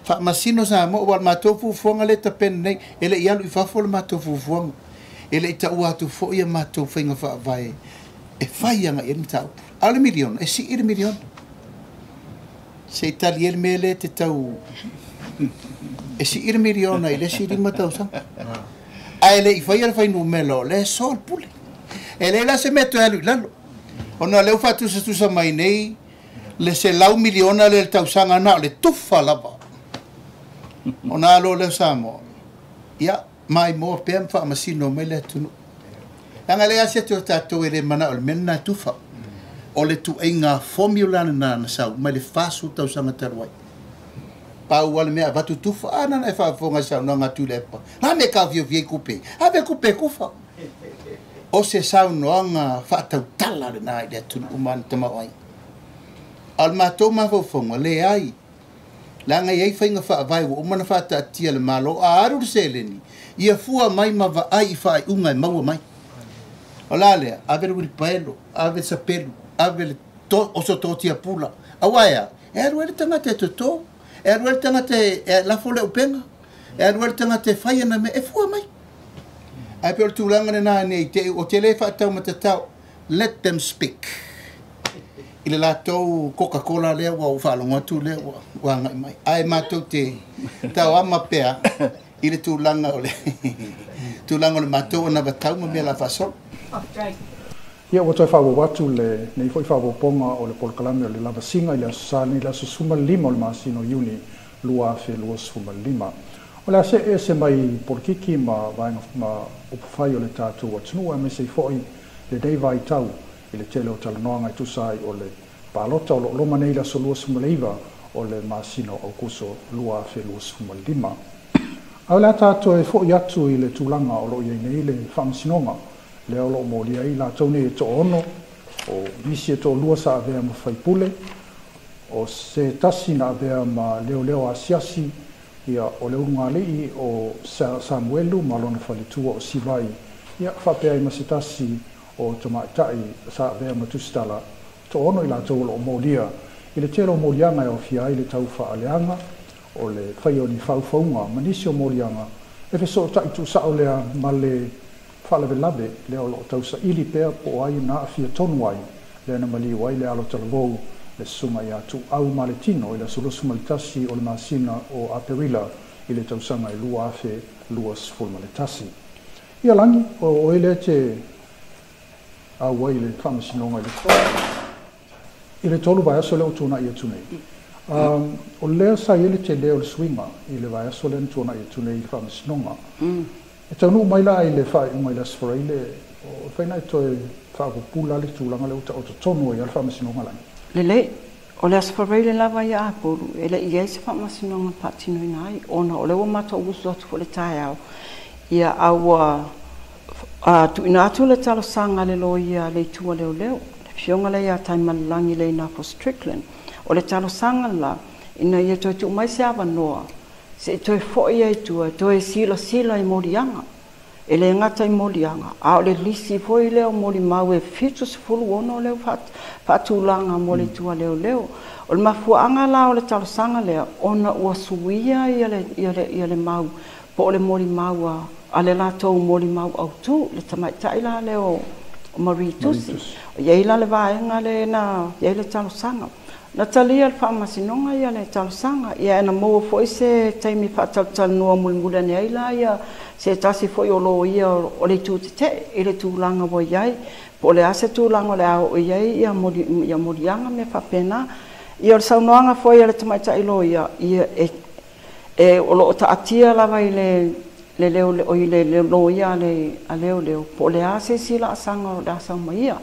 Faamasino Samoa, aua o le matou fuafuaga lea e tapena nei, e le i alu i fafo le matou fuafuaga. E le i taua atu foi a matou faiga faavae e fai agai i ai le mataupu. A o le miliona, e sii le miliona. Se i tali ai le mea lea e te tau... E sii le miliona i le isi 5 tausaga. Ae le i faia le fuainumera o lea e soa le pule. E leai la se mea e toe alu i lalo. Ona o lea ua faatusatusa mai nei le $100 miliona lea i le tausaga na o le tufa lava. Ona alo lea o Samoa, ia, maimoa pea ma faamasino mai le atunuu. Leaga e leai lava se isi o tatou e le manao i le mea lena e tufa. O le tuaiga formula lena na sau mai le 40 tausaga talu ai. Pau lava le mea avatu tufa, a na ona e faafofoga i saunoaga a Tuilaepa. O le a mea e taofiofi ai kupe? Ave kupe e tufa. O se saunoaga faatautala lena i le atunuu ma ana tamaoaiga. A o le matou mafaufauga, leai. Leaga e i ai faiga faavae ua uma ona faataatia e le Malo, a alu le seleni, ia fua mai ma vaai i faaiuga e maua mai. O le a lea? Ave le uilipaelo, ave le sapelu, ave le oso totia pula. Aua e a? E alu ai le tagata e toto, e alu ai le tagata e lafo le upega, e alu ai le tagata e fai ana mea, e fua mai. Ae pei o le tulaga lena nei te i ou te le faataumatatao, let them speak. I le latou Coca-Cola lea ua ou faalogo atu lea ua agai mai. Ae matou te tauama pea i le tulaga o le tulaga o le matou anavatau ma mea o le a faasolo. Ia, ua toe faaauau atu lenei foi faaopoopoga o le polokalame o le lavasiga i le Aso Sa lenei, le aso 15 o le masina o Iuni 2025. O le a see ese mai polokiki ma vaega ma upufai o le tatou atunuu aemaise ai foi lenei vaitau i le tele o talanoaga e tusa ai o le palota o lo o loma nei i le aso 29 o le masina o Aokuso 2025. A o le a tatou e fo'i atu i le tulaga o lo o i ai nei le Faamasinoga lea o lo o molia ai latou nei e toaono, o nisi e toalua sa avea ma faipule, o se tasi na avea ma leoleo asiasi, ia, o le ulugalii o Samuelu ma lona faletua o Sivai, ia, faapea ai ma se tasi o tamaitai sa avea ma tusitala, toaono i latou o lo o molia i le tele o moliaga e aofia ai le tau faaleaga, o le faia o ni faufauga ma nisi o moliaga e fesootai tuusao lea ma le faalavelave lea o lo o tausaili pea po o ai na aafia tonu ai lea na maliu ai le alo talavou le susuga ia Tuuau Maletino i le aso 21 o le masina o Aperila i le tausaga e 2021. Ia Lagi, o oe lea e te auai i le Faamasinoga i le 3 vaiaso lea ua tuanai atu nei. O lea sa i ai le tele o le suiga i le vaiaso lea na tuanai atu nei i le Faamasinoga. E taunuu mai la i le faaiuga i le Aso Faraile, o fai na e toe faapupula le tulaga lea ua taoto tonu ai lava le Faamasinoga Lagi. Lelei, o le Aso Faraile lava ia Apulu, e le i i ai se faamasinoga na faatinoina ai, ona o lea ua matou usu atu foi i le taeao, ia, a ua tuuina atu le talosaga a le loia a le Itu a Leoleo, le afioga lea ia Taimalelagi Leinafo Strickland. O le talosaga la, ina ia toe tuu mai se avanoa se i toe foi ai i tua e toe silasila i moliaga. E le gata i moliaga, a o le lisi foi lea o molimau e 76 lea ua faatulaga mo le Itu a Leoleo. O le mafuaaga la o le talosaga lea, ona ua suia le mau po o le molimau a le latou molimau autu, le tamaitai la lea o Marie Tusi. E i ai la le vaega lea na i ai le talosaga. Na talia e le Faamasinoga ia le talosaga, ia na maua foi se taimi faatalatalanoa mulimuli ane ai la ia se tasi foi o loia o le itu tetee i le tulaga ua i ai, po o le a se tulaga o le a oo i ai ia moliaga mea faapena. Ia o le saunoaga foi a le tamaitai loia, ia e o lo o taatia lava i le leo i le loia a leoleo po o le a se isi laasaga o le a sau mai ia.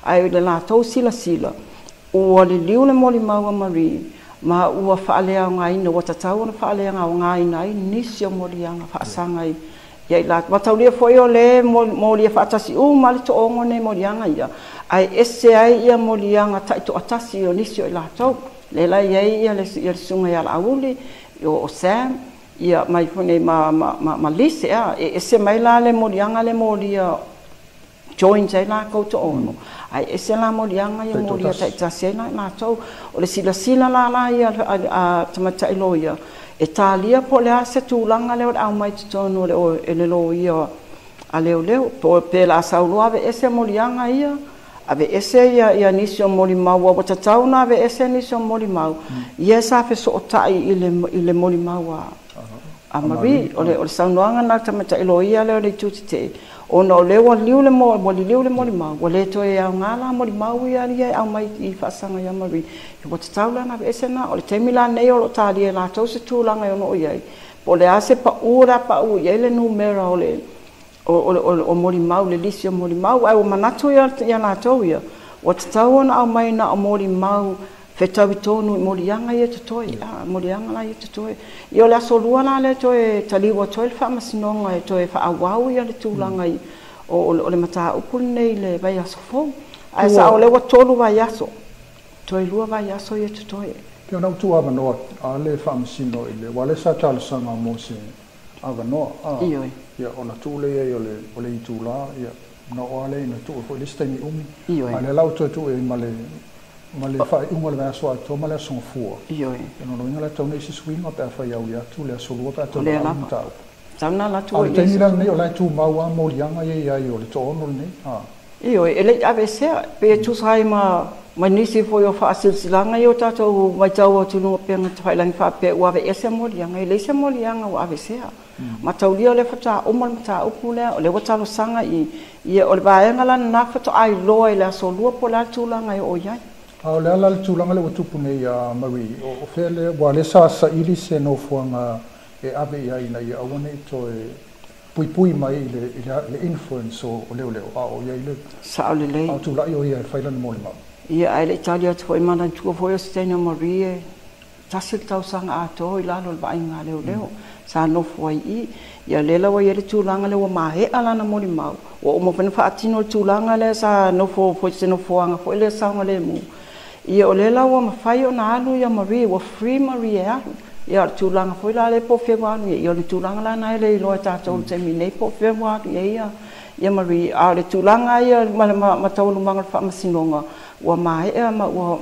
Ae i le latou silasila, ua liliu le molimau a Marie, Ma ua faaleaogaina, ua tatau ona faaleaogaina ai nisi o moliaga faasaga i ia i latou. Mataulia foi o le molia faatasi uma le toogo nei moliaga ia, ae ese ai ia moliaga taitoatasi o nisi o i latou. Le la i ai ia le susuga ia Laauli, o Sam, ia mai foi nei ma Lise, e ese mai la le moliaga le molia joins ai lakou toono, ae ese la moliaga ia molia taitasi ai la latou. O le silasila la la ia a tamaitai loia, e talia po o le a se tulaga lea o le aumai totonu o le loia a leoleo, po pe la sauloa aveese moliaga ia, aveese ia nisi o molimau, ua tatau ona aveese nisi o molimau, ia sa fesootai i le molimau a Marie. O le saunoaga na tamaitai loia lea o le itu tetee, ona o lea ua liliu le molimau, ua le toe aoga la molimau ia e aumai i faasaga ia Marie. Ua tatau la ona aveese na. O le taimi la nei o lo o talia e latou se tulaga e ono o i ai, po o le a se pau o le a pau i ai le numera o le o molimau, le lisi o molimau, ae ua manatu ia latou ia, ua tatau ona aumai na o molimau fetaui tonu i moliaga ia totoe, moliaga la ia totoe. Ia o le aso lua la lea toe taliu atu ai le faamasinoga e toe faaauau ia le tulaga i o le mataupu lenei i le vaiaso fou. Ae sa o lea ua 3 vaiaso, toe 2 vaiaso ia totoe. Pe ona utu avanoa a le faamasino i le ua le sa talosaga mo se avanoa. Ioe. Ia ona tuu lea i o le itula, ia na o ale ina tuu foi le isi taimi umi. Ioe. A lea la ua toe tuu i ma le faaiuga o le vaiaso atoa ma le aso gafua. Ioe. Ia lona uiga la e tatau ona isi suiga pe afai au atu le aso lua pe a tau lea lau lava. Mataupu. Tatau na alu atu A o le i taimi isi la lenei o la e tumau lava moliaga ia i ai o le toono lenei. Ioe, e le i aveesea, pe tusa ai ma nisi foi o faasilasilaga ia o tatou matau atu i luga upega tafailagi faapea ua aveese moliaga, e leai se moliaga ua aveesea. Mataulia o lea faatoa uma le mataupu lea, o lea ua talosaga i ia o le vaega la lena faatoa iloa i le aso lua po o le a le tulaga e oo i ai. A o le ala le tulaga lea ua tupu nei ia Marie, o fea lea, ua lea sa saili se nofoaga e ave i ai ina ia aua nei toe puipui mai i le influence o leoleo, a o i ai le Sao lelei. A o tula'i o ia e fai lana molimau. Ia, ae le i tali atu foi manatua foi o se taimi o Marie e tasi le tausaga atoa i lalo o le vaaiga a leoleo. Sa nofo ai i. Ia lea la ua i ai le tulaga lea ua maea lana molimau. Ua uma foi ona faatino le tulaga lea sa nofo foi se nofoaga foi lea saogalemu. Ia o lea la ua mafai ona alu ia Marie, ua free Marie e alu. Ia o le tulaga foi la lea po o fea ua alu i ai. Ia o le tulaga la na e le iloa e tatou i le taimi nei po o fea ua alu i ai ia Marie. A o le tulaga ia ma taualumaga o le faamasinoga, ua maea ma ua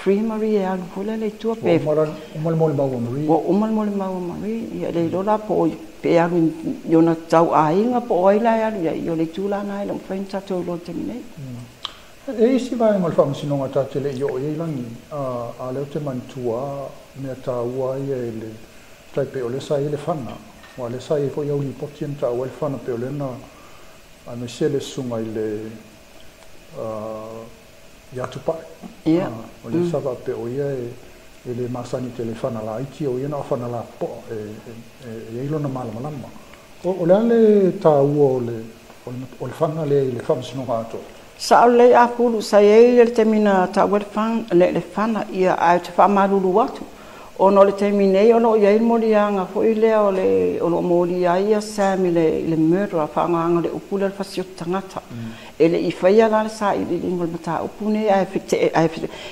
free Marie e alu foi lele i tua pe Ua uma le molimau a Marie. Ua uma le molimau a Marie. Ia le iloa la po o pe alu i ona tau aiga po o ai la e alu i ai. Ia o le itu la na e le mafai ona tatou iloa i le taimi nei. E isi vaega o le faamasinoga ta te le i oo i ai lagi, a lea o te manatua mea taua ia i le tai pe o le sa i le fana. Ua le sa i foi au lipoti na taua i le fana pe o le na aemaise le susuga i le ia Tupai. Ia. O le sa faapea o ia e le masani tele fana laiti, o ia na o fana lapoa e i ai lona malamalama. O le a le taua o le fana lea i le faamasinoga atoa? Sao lelei a pulu sa i ai le taimi na taua le fana ia ae te faamalulu atu. Ona o le taimi nei o lo o i ai le moliaga foi lea o lo o molia ai ia Sam i le murderer, faagaga o le upu lea o le fasioti tagata. E le i faia la le sailiiliga o le mataupu nei, ae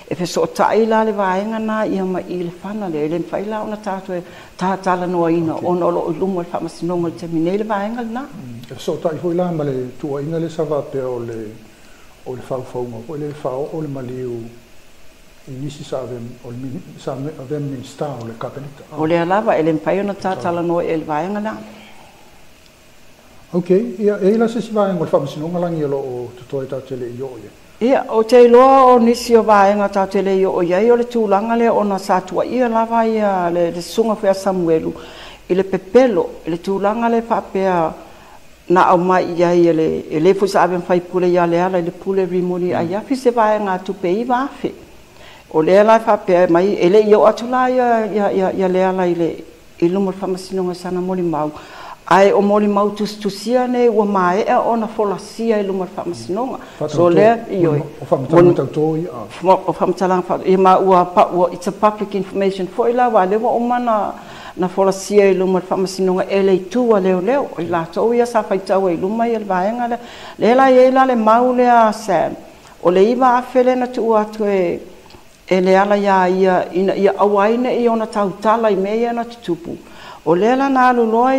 e fesootai la le vaega na ia ma i le fana lea. E le mafai la ona tatou e tatalanoaina ona o lo o i luma o le faamasinoga i le taimi nei le vaega lena. E fesootai foi la ma le tuuaiga lea sa faapea o le faufauga foi lea e faaoo le maliu i nisi sa avea minista o le kapeneta. O lea lava e le mafai ona tatalanoa i le vaega lea. Ok, ia e i la se isi vaega o le faamasinoga lagi o lo o totoe tatou te le i oo i ai. Ia, o te iloa o nisi o vaega tatou te le i oo i ai o le tulaga lea ona sa tuuaia lava ia le susuga foi a Samuelu i le pepelo, i le tulaga lea faapea na aumai i ai e le foi sa ave ma faipule ia Leala i le pule rimoni ai afi se vaega tupe 9,000. O lea la e faapea mai, e le i oo atu la ia Leala i luma o le faamasinoga i sana molimau, Ae o molimau tusitusia nei ua maea ona folasia i luma o le Faamasinoga. So lea, ioe. O faamatalaga tautō ia. O faamatalaga faa, ia ma ua, it's a public information foi la, aua o lea ua uma na folasia i luma o le Faamasinoga e le itu a leoleo. O i latou ia sa faitau ai i luma le vaega lea. Lea la e i ai la le mau lea a Sam, o le 9,000 lea na tuu atu e le ala iā ia ina ia aua ai ne i ona tautala i mea ia na tutupu. O lea la na alu loa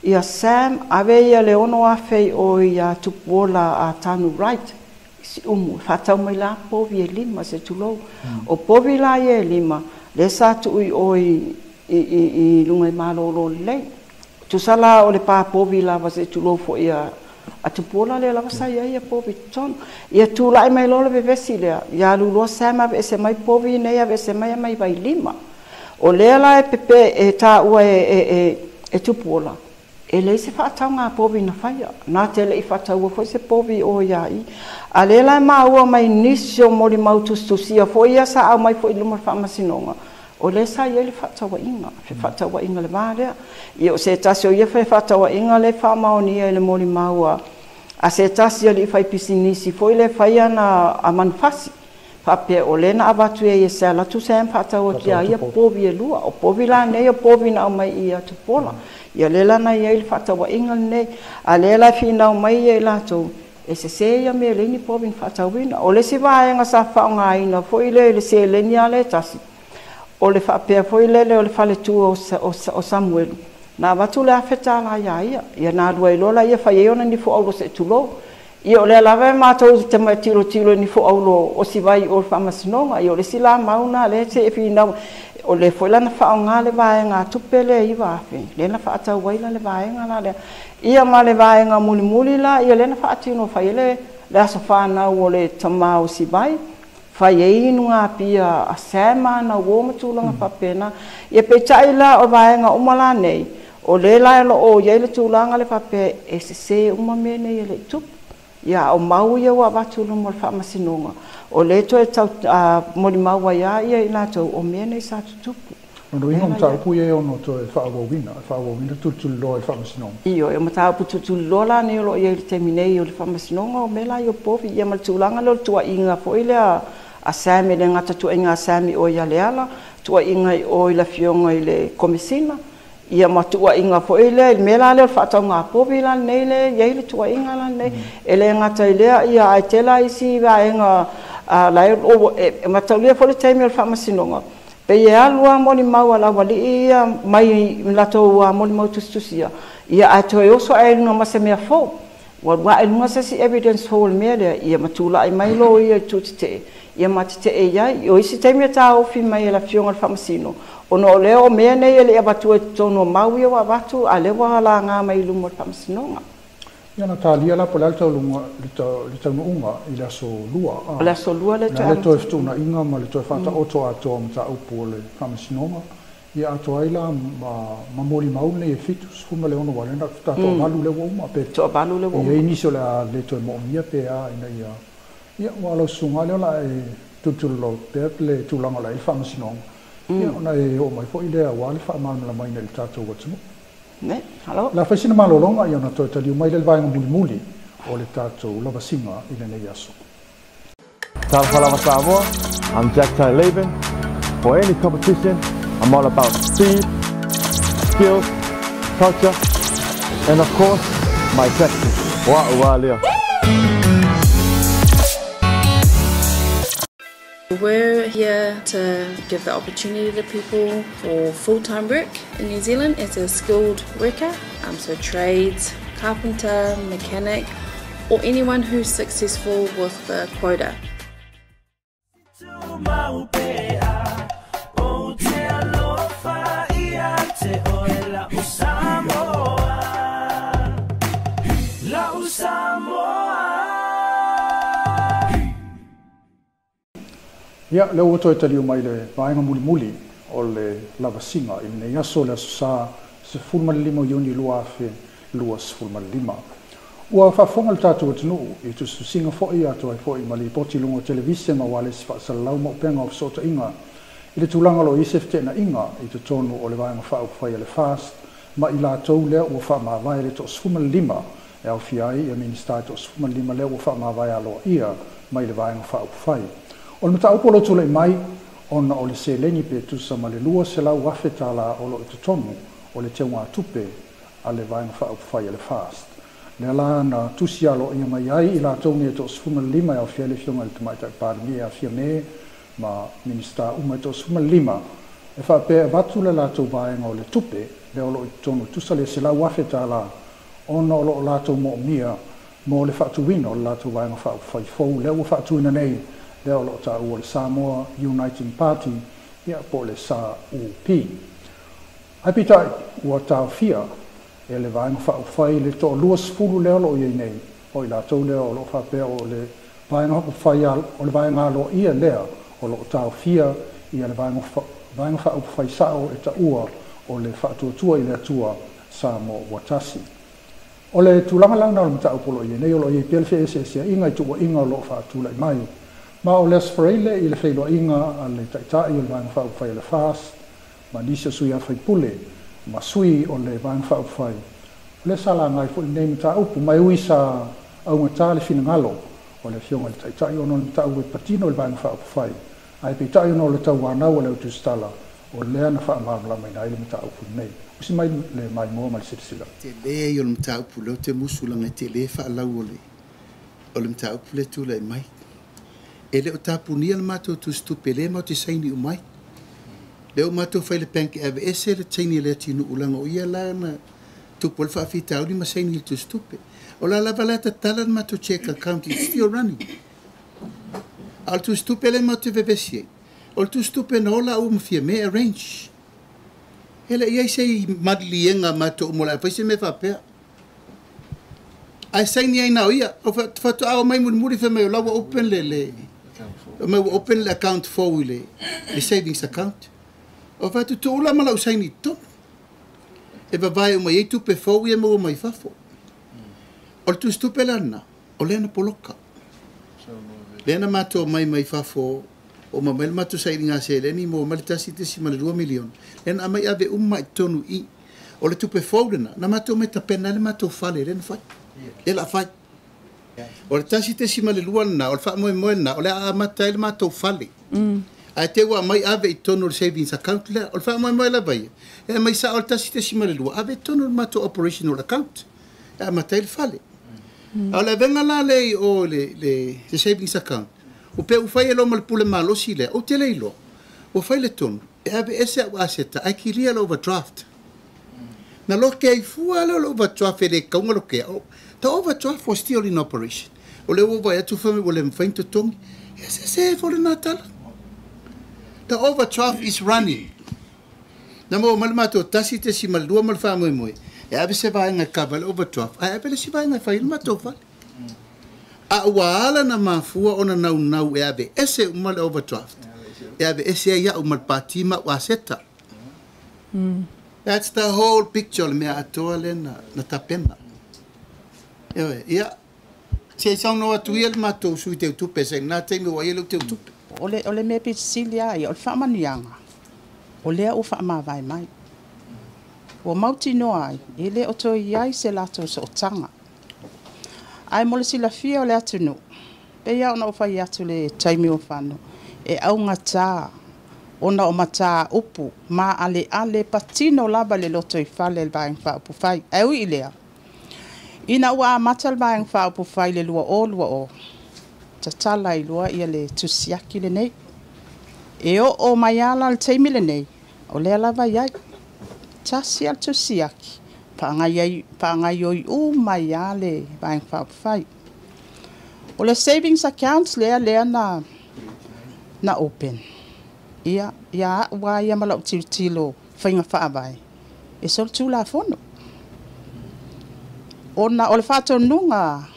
ia Sam ave ia le 6,000 i o ia Tupuola a Tanu Wright i Siumu, e faatau mai la povi e 5 se tulou. O povi la ia e 5, lea sa tuu i o i luga i malolo lelei. Tusa la o le pā povi lava se tulou foi a Tupuola lea lava sa i ai ia povi totonu. Ia tulai mai loa le vevesi lea, ia alu loa Sam aveese mai povi nei, aveese mai mai Vailima. O lea la e pepe e tāua e Tupuola, e leai se faatauga a povi na faia. Nā te le i faataua foi se povi o ia i. A lea la e maua mai nisi o molimau tusitusia foi ia sa au mai foi i luma o le Faamasinoga, o lea sa i ai le faatauaiga, fefaatauaiga le va lea. Ia o se tasi o ia fefaatauaiga le faamaonia i le molimau a se tasi alii fai pisinisi foi le faia na a manufasi. Faapea o lea na avatu e ia se alatu Sam faatau atu ia ia povi e 2. O povi la nei o povi na aumai i ia Tupuola. Ia lea la na i ai le faatauaiga lenei. A lea la e finau mai ia i latou, e sese ia mea leai ni povi na faatauina. O le isi vaega sa faaaogaina foi lea i le seleni a le tasi, o le faapea foi lele o le faletua o Samuelu, na avatu le $1,000 ia ia, ia na alu ai loa la ia fai ai ona nifo aulo se tulou. Ia o lea lava e matou te mai tilotilo i nifo aulo o Sivai o le Faamasinoga, ia o le isi la mau na lea se e finau, o le foi la na faaaoga le vaega a tupe lea 9,000, lea na faatau ai la le vaega la lea. Ia ma le vaega mulimuli la, ia lea na faatino fai ai le aso whanau o le tama o Sivai, fai ai inu ngā pia a Sam ana uo ma tūlanga whapena. Ia peitai la o vaega uma la nei, o le la e lo o iai le tūlanga le whape e se se uma mea nei e le tupu. Ia o mau ia ua avatu luma o le Faamasinoga. O le toe tau molimau ai a ia i latou o mea nei sa tutupu. Ono inga mataupu ia e ono toe whaawawina tulituliloa i le Faamasinoga. Io, e mataupu tulituliloa la nei o lo ia i le taimi nei o le Faamasinoga o mea la i o povi. Ia ma le tūlanga leo le tuaiga foi lea a Sam e le gata tuaiga a Sam i o ia le ala, tuaiga i o i le afioga i le Komesina. Ia ma tuaiga foi lea, i le mea la lea o le faatauga povi la nei le, iai le tuaiga la nei. E le gata i lea, ia ai tela isi vaega, la e o, e mataulia foi le taimi o le Faamasinoga. Pe e alu a molimau a laualii ia mai latou a molimau tusitusia, ia ae toe oso ae luga ma se mea fou. Ua lua ae luga se isi evidence fou o le mea lea, ia matulai mai lo ia i tūtetee, ia matetee iai. O isi taimi e tāofi mai e le afioga o le Faamasino, ona o lea o mea nei e le i avatua i totonu o mau ia ua avatu, a lea ua lagā mai i luma o le Faamasinoga. Ia na tālia la po le ale taulunga, le taunuuga i le aso 2. O le aso 2 le toe Le toe fetuunaiga ma le toe faataoto atoa mataupu o le Faamasinoga. Ia atoa ai la ma molimau nei e 76 wale na tātoa 8 le ua uma. Pe Toa 8 le ua uma. Ia nisi o le a le toe moomia pe a ina ia. Ia ua lau susuga lea la e tulituliloa pea le tulaga o la i le Faamasinoga. Ia ona e oo mai foi lea aua le faamalamalamaina i le tatou atunuu. Ne, halo. La whai sina malolonga ia ona toe taliu mai le vaega mulimuli o le tatou lavasiga i lenei aso. Talofa lava Samoa, I'm Jack Tai Laban. For any competition, I'm all about speed, skills, culture, and of course, my tactics. Wa ua lea. We're here to give the opportunity to people for full-time work in New Zealand as a skilled worker, so trades, carpenter, mechanic, or anyone who's successful with the quota. Ia, lea ua toe taliu mai le vaega mulimuli o le lavasiga i lenei aso le aso sa 15 Iuni 2025. Ua faafofoga le tatou atunuu i tusitusiga foi atoa ai foi ma lipoti i luga o televise ma ualesi faasalalau ma upega o fesootaiga i le tulaga o lo o i ai se feteenaiga i totonu o le vaega faaupufai a le FAST ma i latou lea ua faamavae le 15 e aofia ai ia Minisita e 15 lea ua faamavae aloaia mai le Vaega Faaupufai. O le mataupu o lo o tulai mai ona o le seleni pe tusa ma le $200,000 o lo o i totonu o le teugatupe a le Vaega Faaupufai a le FAST. Lea la na tusi aloaia mai ai i latou nei e 15 e aofia ai le Afioga i le Tamaitai Palemia e aofia me ma Minisita uma e 15 e faapea e avatu le latou vaega o le tupe lea o lo o i totonu e tusa le $100,000 ona o lo o latou moomia mo le faatuina o le latou Vaega Faaupufai fou lea ua faatuina nei, lea o lo o taua le Samoa Uniting Party, ia po o le SUP. Ae peitai, ua taofia e le Vaega Faaupufai le 20 lea o lo o i ai nei, o i latou lea o lo o faapea o le Vaega Faaupufai o le vaega aloaia lea o lo o taofia ia le Vaega Faaupufai sao e taua o le Faatuatua i le Atua Samoa ua Tasi. O le tulaga la lena o le mataupu o lo o i ai nei, o lo o i ai pea le feeseeseaiga i tuuaiga o lo o faatulai mai. Ma o le Aso Faraile i le feiloaiga a le Taitai o le Vaega Faaupufai a le FAST ma nisi o sui usufono ma sui o le Vaega Faaupufai, o lea sa laga ai foi lenei mataupu, ma e ui sa augata le finagalo o le Afioga i le Taitai ona o le mataupu e patino i le Vaega Faaupufai, ae peitai ona o le tauanau a le autusitala, o lea na faamalamalamaina ai le mataupu lenei. Usi mai le maimoa ma le silasila. Tele ia o le mataupu lea ou te musu leaga e tele faalau o le o le mataupu lea e tulai mai. E le o tapunia le matou tusitupe lea matou te saini uma ai. Lea ua matou fai i le bank e aveese le saini a Leatinuu leaga o ia la na tupu ai le faafitauli ma saini i le tusitupe. O la lava la e tatala le matou cheque account, it's still running. A o le tusitupe lea matou te vevesi ai, o le tusitupe na ola au ma Fiame arrange. E le i ai se maliliega a matou uma o le a fai se mea faapea. Ae saini ai na o ia. O faatoa omai mulimuli fai mai o la ua open le le mai ua open le account fou i le, le savings account. O fai atu tuu la ma lau saini i totonu. E vavae uma i ai tupe fou ia e maua mai fafo. O le tusitupe la lena, o lea na poloka. Lea na matou omai mai fafo, oma mai le matou sailiga seleni, maua mai le $1.2 miliona. Lea na aumai ave uma i totonu i i. O le tupe fou lena, na matou omai tapena ai le matou fale lea na fai. Lea o le a fai. O le 1.2 lena, o le faamoemoe lena, o le a amata ai le matou fale. Ae te i ua aumai ave i totonu o le savings account lea. O le faamoemoe lava ia, e aumai sao le 1.2, ave i totonu o le matou operational account e amata ai le fale. A o le avega la lea i o i le savings account, ua pei ua fai e loa ma le pule malosi lea, ou te le iloa, ua fai le tonu e aveese au aseta ae kilia le overdraft. Na loke ai fua lea o le overdraft e le tatau ona lokea. The overdraft was still in operation. O lea ua ou vaai atu fai mai ua le mafai ona totogi. Ia se se foi lena tala. The overdraft is running. Na maua mai le matou 1.2 ma le faamoemoe e ave se vaega e cover ai le overdraft ae ave le isi vaega e fai ai le matou fale. A ua ala ona mafua ona naunau e aveese uma le overdraft, e aveese ai au ma le pati ma au aseta. That's the whole picture o le mea atoa lea na tapena. Ioe, ia, se i saunoa atu ia le matou sui teutupe, se i lena taimi ua i ai lou teutupe. O le, o le mea pito sili lava ia, o le faamanuiaga, o lea ua faamavae mai. Ua mautinoa ai, e le o toe i ai se latou sootaga. Ae mo le silafia o le atunuu, pei lava ona ou fai atu i le taimi ua fano, e augata ona o mataupu maaleale patino lava le lotoifale i le Vaega Faaupufai. Ae ui i lea, ina ua amata le Vaega Faaupufai i le 2020, tatala ai loa le tusiaki lenei. E oo mai lava la i le taimi lenei, o lea lava e i ai. Tasi lava le tusiaki, faagaioi uma ai lava le Vaega Faaupufai. O le savings account lea lea na open, ia, ia au lava ia ma lau tilotilo faiga faavae, e solitulafono. Ona o le faatonuga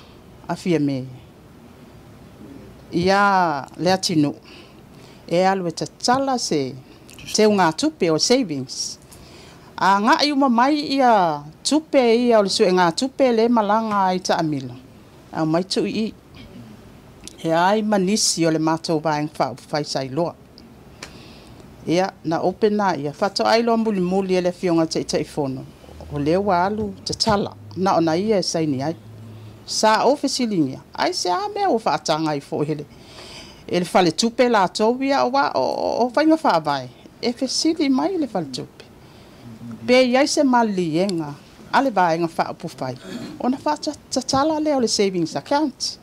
a Fiame ia Leatinuu, e alu e tatala se teugatupe o savings. Agai uma mai ia tupe ia o le suegatupe lea e malaga ai taamilo, aumai tuu i i. E ai ma nisi o le matou Vaega Faaupufai sa iloa. Ia, na open lea, faatoa iloa mulimuli e le Afioga i le Taitaifono, O lea ua alu tatala na ona ia e saini ai. Sa ou fesiligia, aisea mea ua faataga ai foi e le faletupe latou ia aua o faiga faavae e fesili mai le faletupe. Pe i ai se maliliega a le vaega faaupufai ona faatatala lea o le savings account.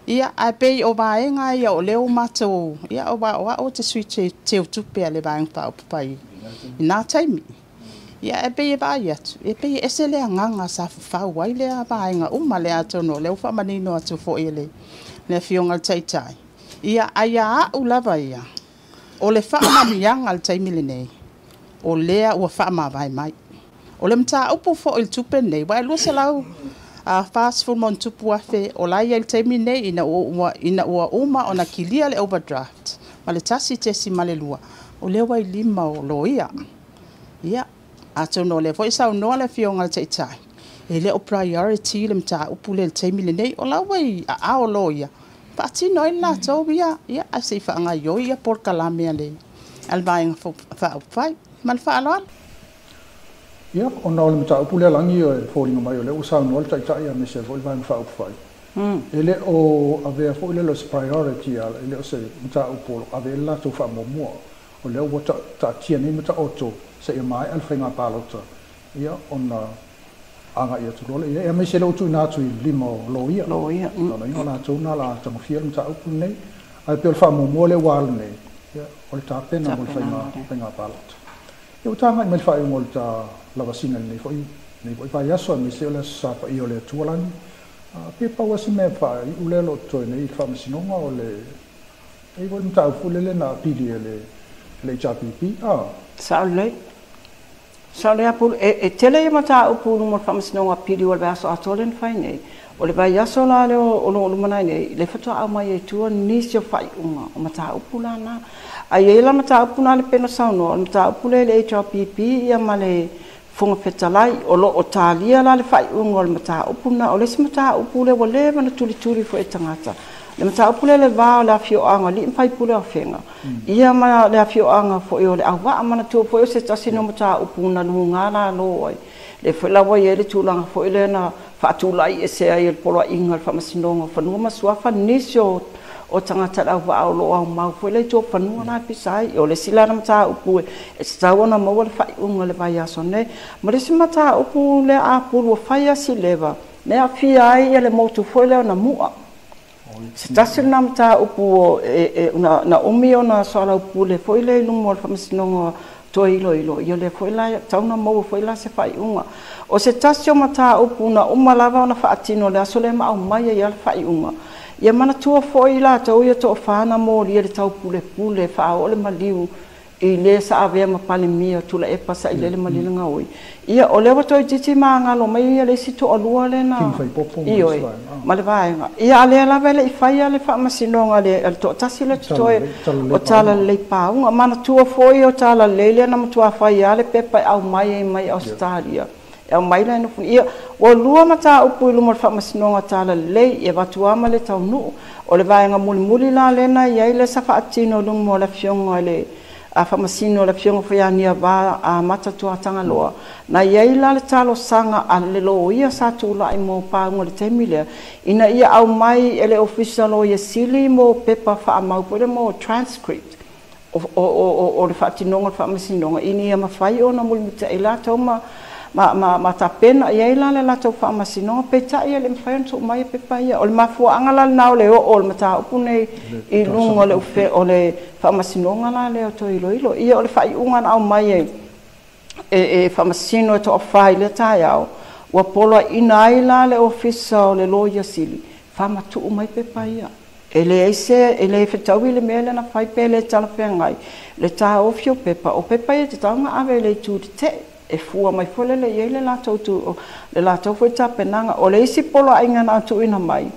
Ia, ae pei o vaega ia o lea ua matou, ia aua o au ou te sui teutupe a le vaega faaupufai i na taimi. Ia, e pei e vaai atu, e pei e ese le agaga sa fafau ai lea vaega uma lea, atonu o lea ua faamanino atu foi e le Afioga i le Taitai. Ia, ae ia au lava ia, o le faamanuiaga i le taimi lenei, o lea ua faamavae mai. O le mataupu foi i le tupe lenei, aua e 240+ o la e i ai i le taimi lenei ina ua uma ona kilia le overdraft ma le 1.2, o lea ua i lima o loia. Ia, atonu o lea foi e saunoa le Afioga i le Taitai, e le o priority le mataupu lea i le taimi lenei, o la ua i aao o loia, faatino ai le latou ia, ia, ae se i faagaoioi polokalame a le vaega faaupufai. Ma le faaaloalo. Ia, ona o le mataupu lea lagi e foliga mai o lea ua saunoa le Taitai aemaise ai foi le vaega faaupufai. E le o avea foi lea o se priority, e le o se mataupu o lo o ave i ai le latou faamuamua. O lea ua taatia nei ma taoto seia maea le faiga palota, ia, ona agai atu loa lea i ai. Aemaise lea ua tuuina atu i lima o loia. Loia. Lona uiga o latou na la tagofia le mataupu lenei. Ae pei o le faamuamua lea ua alu nei, ia, o le tapena mo le faiga palota. Ia, ua tagai mai le faaiuga o le ta lavasiga i lenei foi vaiaso, aemaise o le Aso Sa paia o le Atua lagi. Pe pau lava se mea faaiu lea o lo o totoe nei i le faamasinoga o le e i ai foi le mataupu foi lele na apili e le HRPP. Sao lelei. Sao lelei Apulu. E tele ia mataupu i luma o le faamasinoga apili ua le vaiaso atoa lea na fai nei. O le vaiaso la lea o lo o lumanai nei, lea faatoa aumai ai tua nisi o faaiuga o mataupu la na. Ae i ai la mataupu na le pei ona saunoa, o le mataupu lea i le HRPP ia ma le Fofoga Fetalai, o lo o talia la le faaiuga o le mataupu lena. O le isi mataupu lea ua leva ona tulituli foi e tagata, le mataupu lea i le va o le afioaga o alii ma faipule o Afega, ia ma le afioaga foi o le Auvaa. Manatua foi o se tasi o mataupu na luga lalo ai, lea foi la ua i ai le tulaga foi lea na faatulai ese ai e le Poloaiga o le Faamasinoga o Fanua ma Suafa nisi o tagata le auvaa o lo o aumau foi le itu o fanua la e pisa ai. O le isi la na mataupu e tatau ona maua le faaiuga i le vaiaso nei. Ma le isi mataupu lea Apulu ua fai a si leva, ne aafia ai ia le motu foi lea o Namua. Se tasi lena mataupu na umi ona soalaupule foi lea i luma o le Faamasinoga toe iloilo, ia lea foi la tau na maua foi la se faaiuga. O se tasi o mataupu na uma lava ona faatino le aso lea ma aumai ai le faaiuga. Ia manatua foi latou ia toafa na molia le taupulepule faaoo le maliu i le sa avea ma Palemia Tuilaepa sa i lele malilegaoi. Ia o lea ua toeitiiti magalo mai ia le isi toalua lea na King Faipopo ma Ioe, isi vaega. Ma le vaega. Ia a lea lava e le i faia le faamasinoga le toatasi le totoe Talalelei o Talalelei Pauga. Manatua foi o Talalelei lea na matua fai lava le pepa e aumai ai mai Ausetalia. E aumai la e nofo. Ia, ua lua mataupu i luma o le faamasinoga Talalelei, e avatu lava ma le taunuu. O le vaega mulimuli la lea na i ai le sa faatino i luma o le Afioga i le faamasino le Afioga foi ia Niava Amata Tuatagaloa. Na i ai la le talosaga a le loia sa tulai mo Pauga i le taimi lea, ina ia aumai e le Ofisa Loia Sili mo pepa faamau foi lea mo transcript o le faatinoga o le faamasinoga, ina ia mafai ona mulimulita'i latou ma tapena i ai la le latou faamasinoga. Peitai e le mafai ona tuu mai pepa ia. O le mafuaaga la lena o le oo o le mataupu nei i luga o le ufe o le faamasinoga la lea o toe iloilo. Ia o le faaiuga na aumai e faamasino e toafa i lea taeao, ua poloaiina ai la le Ofisa o le Loia Sili faamatuu mai pepa ia. E leai se e le fetaui le mea lea na fai pe le talafeagai le taofi o pepa. O pepa ia e tatau ona ave i le itu tetee e fua mai foi lele i ai le latou tu le latou foi tapenaga. O le isi poloaiga na tuuina mai,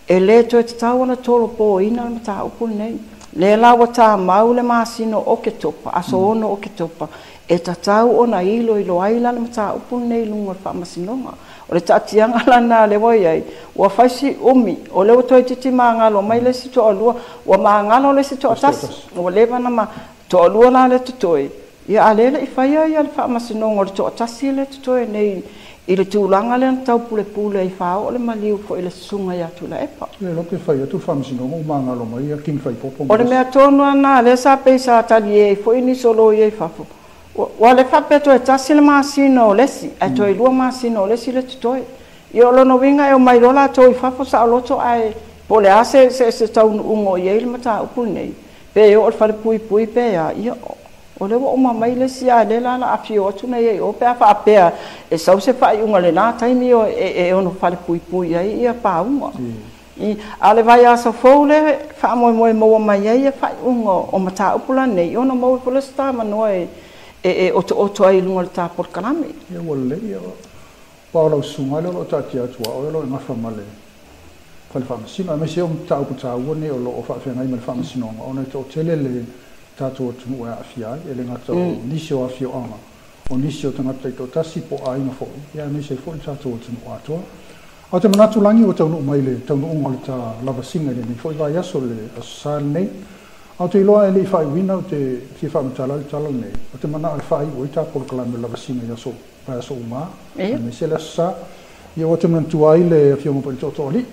e le toe tatau ona tolopoina le mataupu lenei. Lea la ua tamau le masina o Oketopa, aso 6 o Oketopa, e tatau ona iloilo ai la le mataupu lenei i luga o le faamasinoga. O le taatiaga lana lea ua i ai, ua fai si umi, o lea ua toeitiiti magalo mai le isi toalua, ua magalo le isi toatasi, ua leva ona ma toalua la le totoe. Ia a lea le'i faia ia le faamasinoga o le toatasi lea totoe nei i le tulaga lea na taupulepule ai fāoo le maliu fo'i i le susuga ia Tuilaepa. Le iloa pe fai atu le faamasinoga ua magalo mai ia King Faipopo. O le mea tonu lava lena lea sa pei sa taliē ai foi nisi o loia i fafo, ua le faapea toe tasi le masina o le isi ae toe 2 masina o le isi le totoe. Ia o lona uiga e omai loa latou i fafo saoloto, ae po o le a se taunuuga o i ai le mataupu lenei, pe oo i le falepuipui pe a, ia o lea ua uma mai le isi, a lea la o le a afio atu nei ai o pe a faapea e sau se faaiuga i lena taimi e ono falepuipui ai ia pauga. A o le vaiaso fou le faamoemoe maua mai ai ia faaiuga o mataupu lanei, ona maua foi le se avanoa e otooto ai i luga o le ta polokalame. Ia ua lelei, aua o lau susuga lea o lo o taatia atu a oe o lo o e gafa ma le fale faamasino, aemaise o mataupu taua nei o lo o faafeagai ma le faamasinoga, ona e toatele le tatou atunuu e aafia ai, e le gata o nisi o afioaga, o nisi o tagata taitoatasi po o aiga foi, ia aemaise ai foi le tatou atunuu atoa. Ae ou te manatu lagi ua taunuu mai le taunuuga o le ta lavasiga i lenei foi vaiaso le Aso Sa lenei. Ae ou te iloa e le i faaiuina ou te fia faamatala ai le tala lenei. Ou te manao e faaiu ai ta polokalame o lavasiga i aso vaiaso uma, aemaise le Aso Sa. Ia ua te manatua ai le Afioga foi i le Tootooalii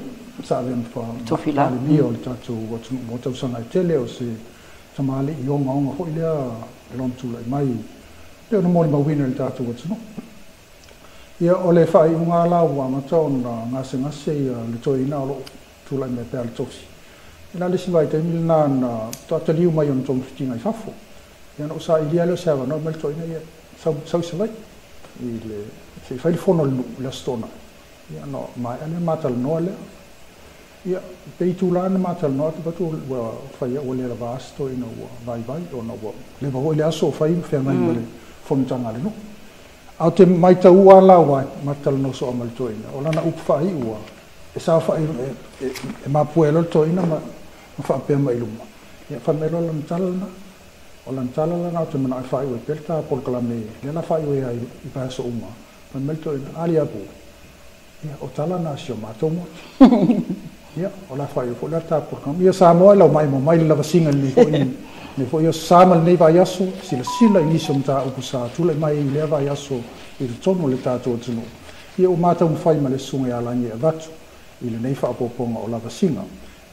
sa avea ma Palemia o le tatou atunuu mo tausaga e tele, o se tamalii ogaoga foi lea i lona tulai mai pei ona molimauina i le tatou atunuu. Ia o le faaiuga la ua amata ona gasegase ia le toeaina o lo o tulai mai pea le tofi. E la le isi vaitaimi lena na faatoa taliu mai ona togafitiga i fafo. Ia ona ou sailia lea o se avanoa mai le toeaina ia sau sau i Savaii i le se i fai le fono a le nuu i le Aso Toonai. Ia ona maea lea ma talanoa lea. Ia pe itula na ma talanoa atu atu ua fai ua le lava se toeaina ua vaivai ona ua leva foi le aso o fai ma feagai ma le fonotaga a le nuu. Ae ou te maitaua la ua ma talanoa soo ma le toeaina, o lana upu faaiu ua e saofai e mapue ai loa le toeaina ma faapea mai i luma. Ia fai mai loa lana tala lena. O lana tala lena ou te manao e faaiu ai pea le ta polokalame lea la faaiu ai i vaiaso uma. Fai mai le toeaina, Ali Abu, ia o tala na a si o matou motu. Ia o le a faaiu foi lea le ta polokalame. Ia Samoa e lau maimoa mai le lavasiga i lenei foi lenei foi aso sa ma lenei vaiaso, silasila i nisi o mataupu sa tulai mai i lea vaiaso i totonu o le tatou atunuu. Ia ua mataumafai ma le susuga ia Lagi e avatu i lenei faaopoopoga o lavasiga.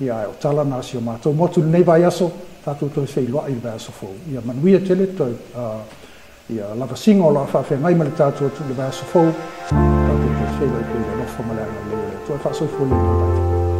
Ia ae o tala na a si o matou motu i lenei vaiaso, tatou toe feiloai i le vaiaso fou. Ia manuia tele toe ia lavasiga o lo o faafeagai ma le tatou atunuu i le vaiaso fou, tatou toe feiloai pea i le alofa ma le agalelei o le Atua. E faasoifua ia i le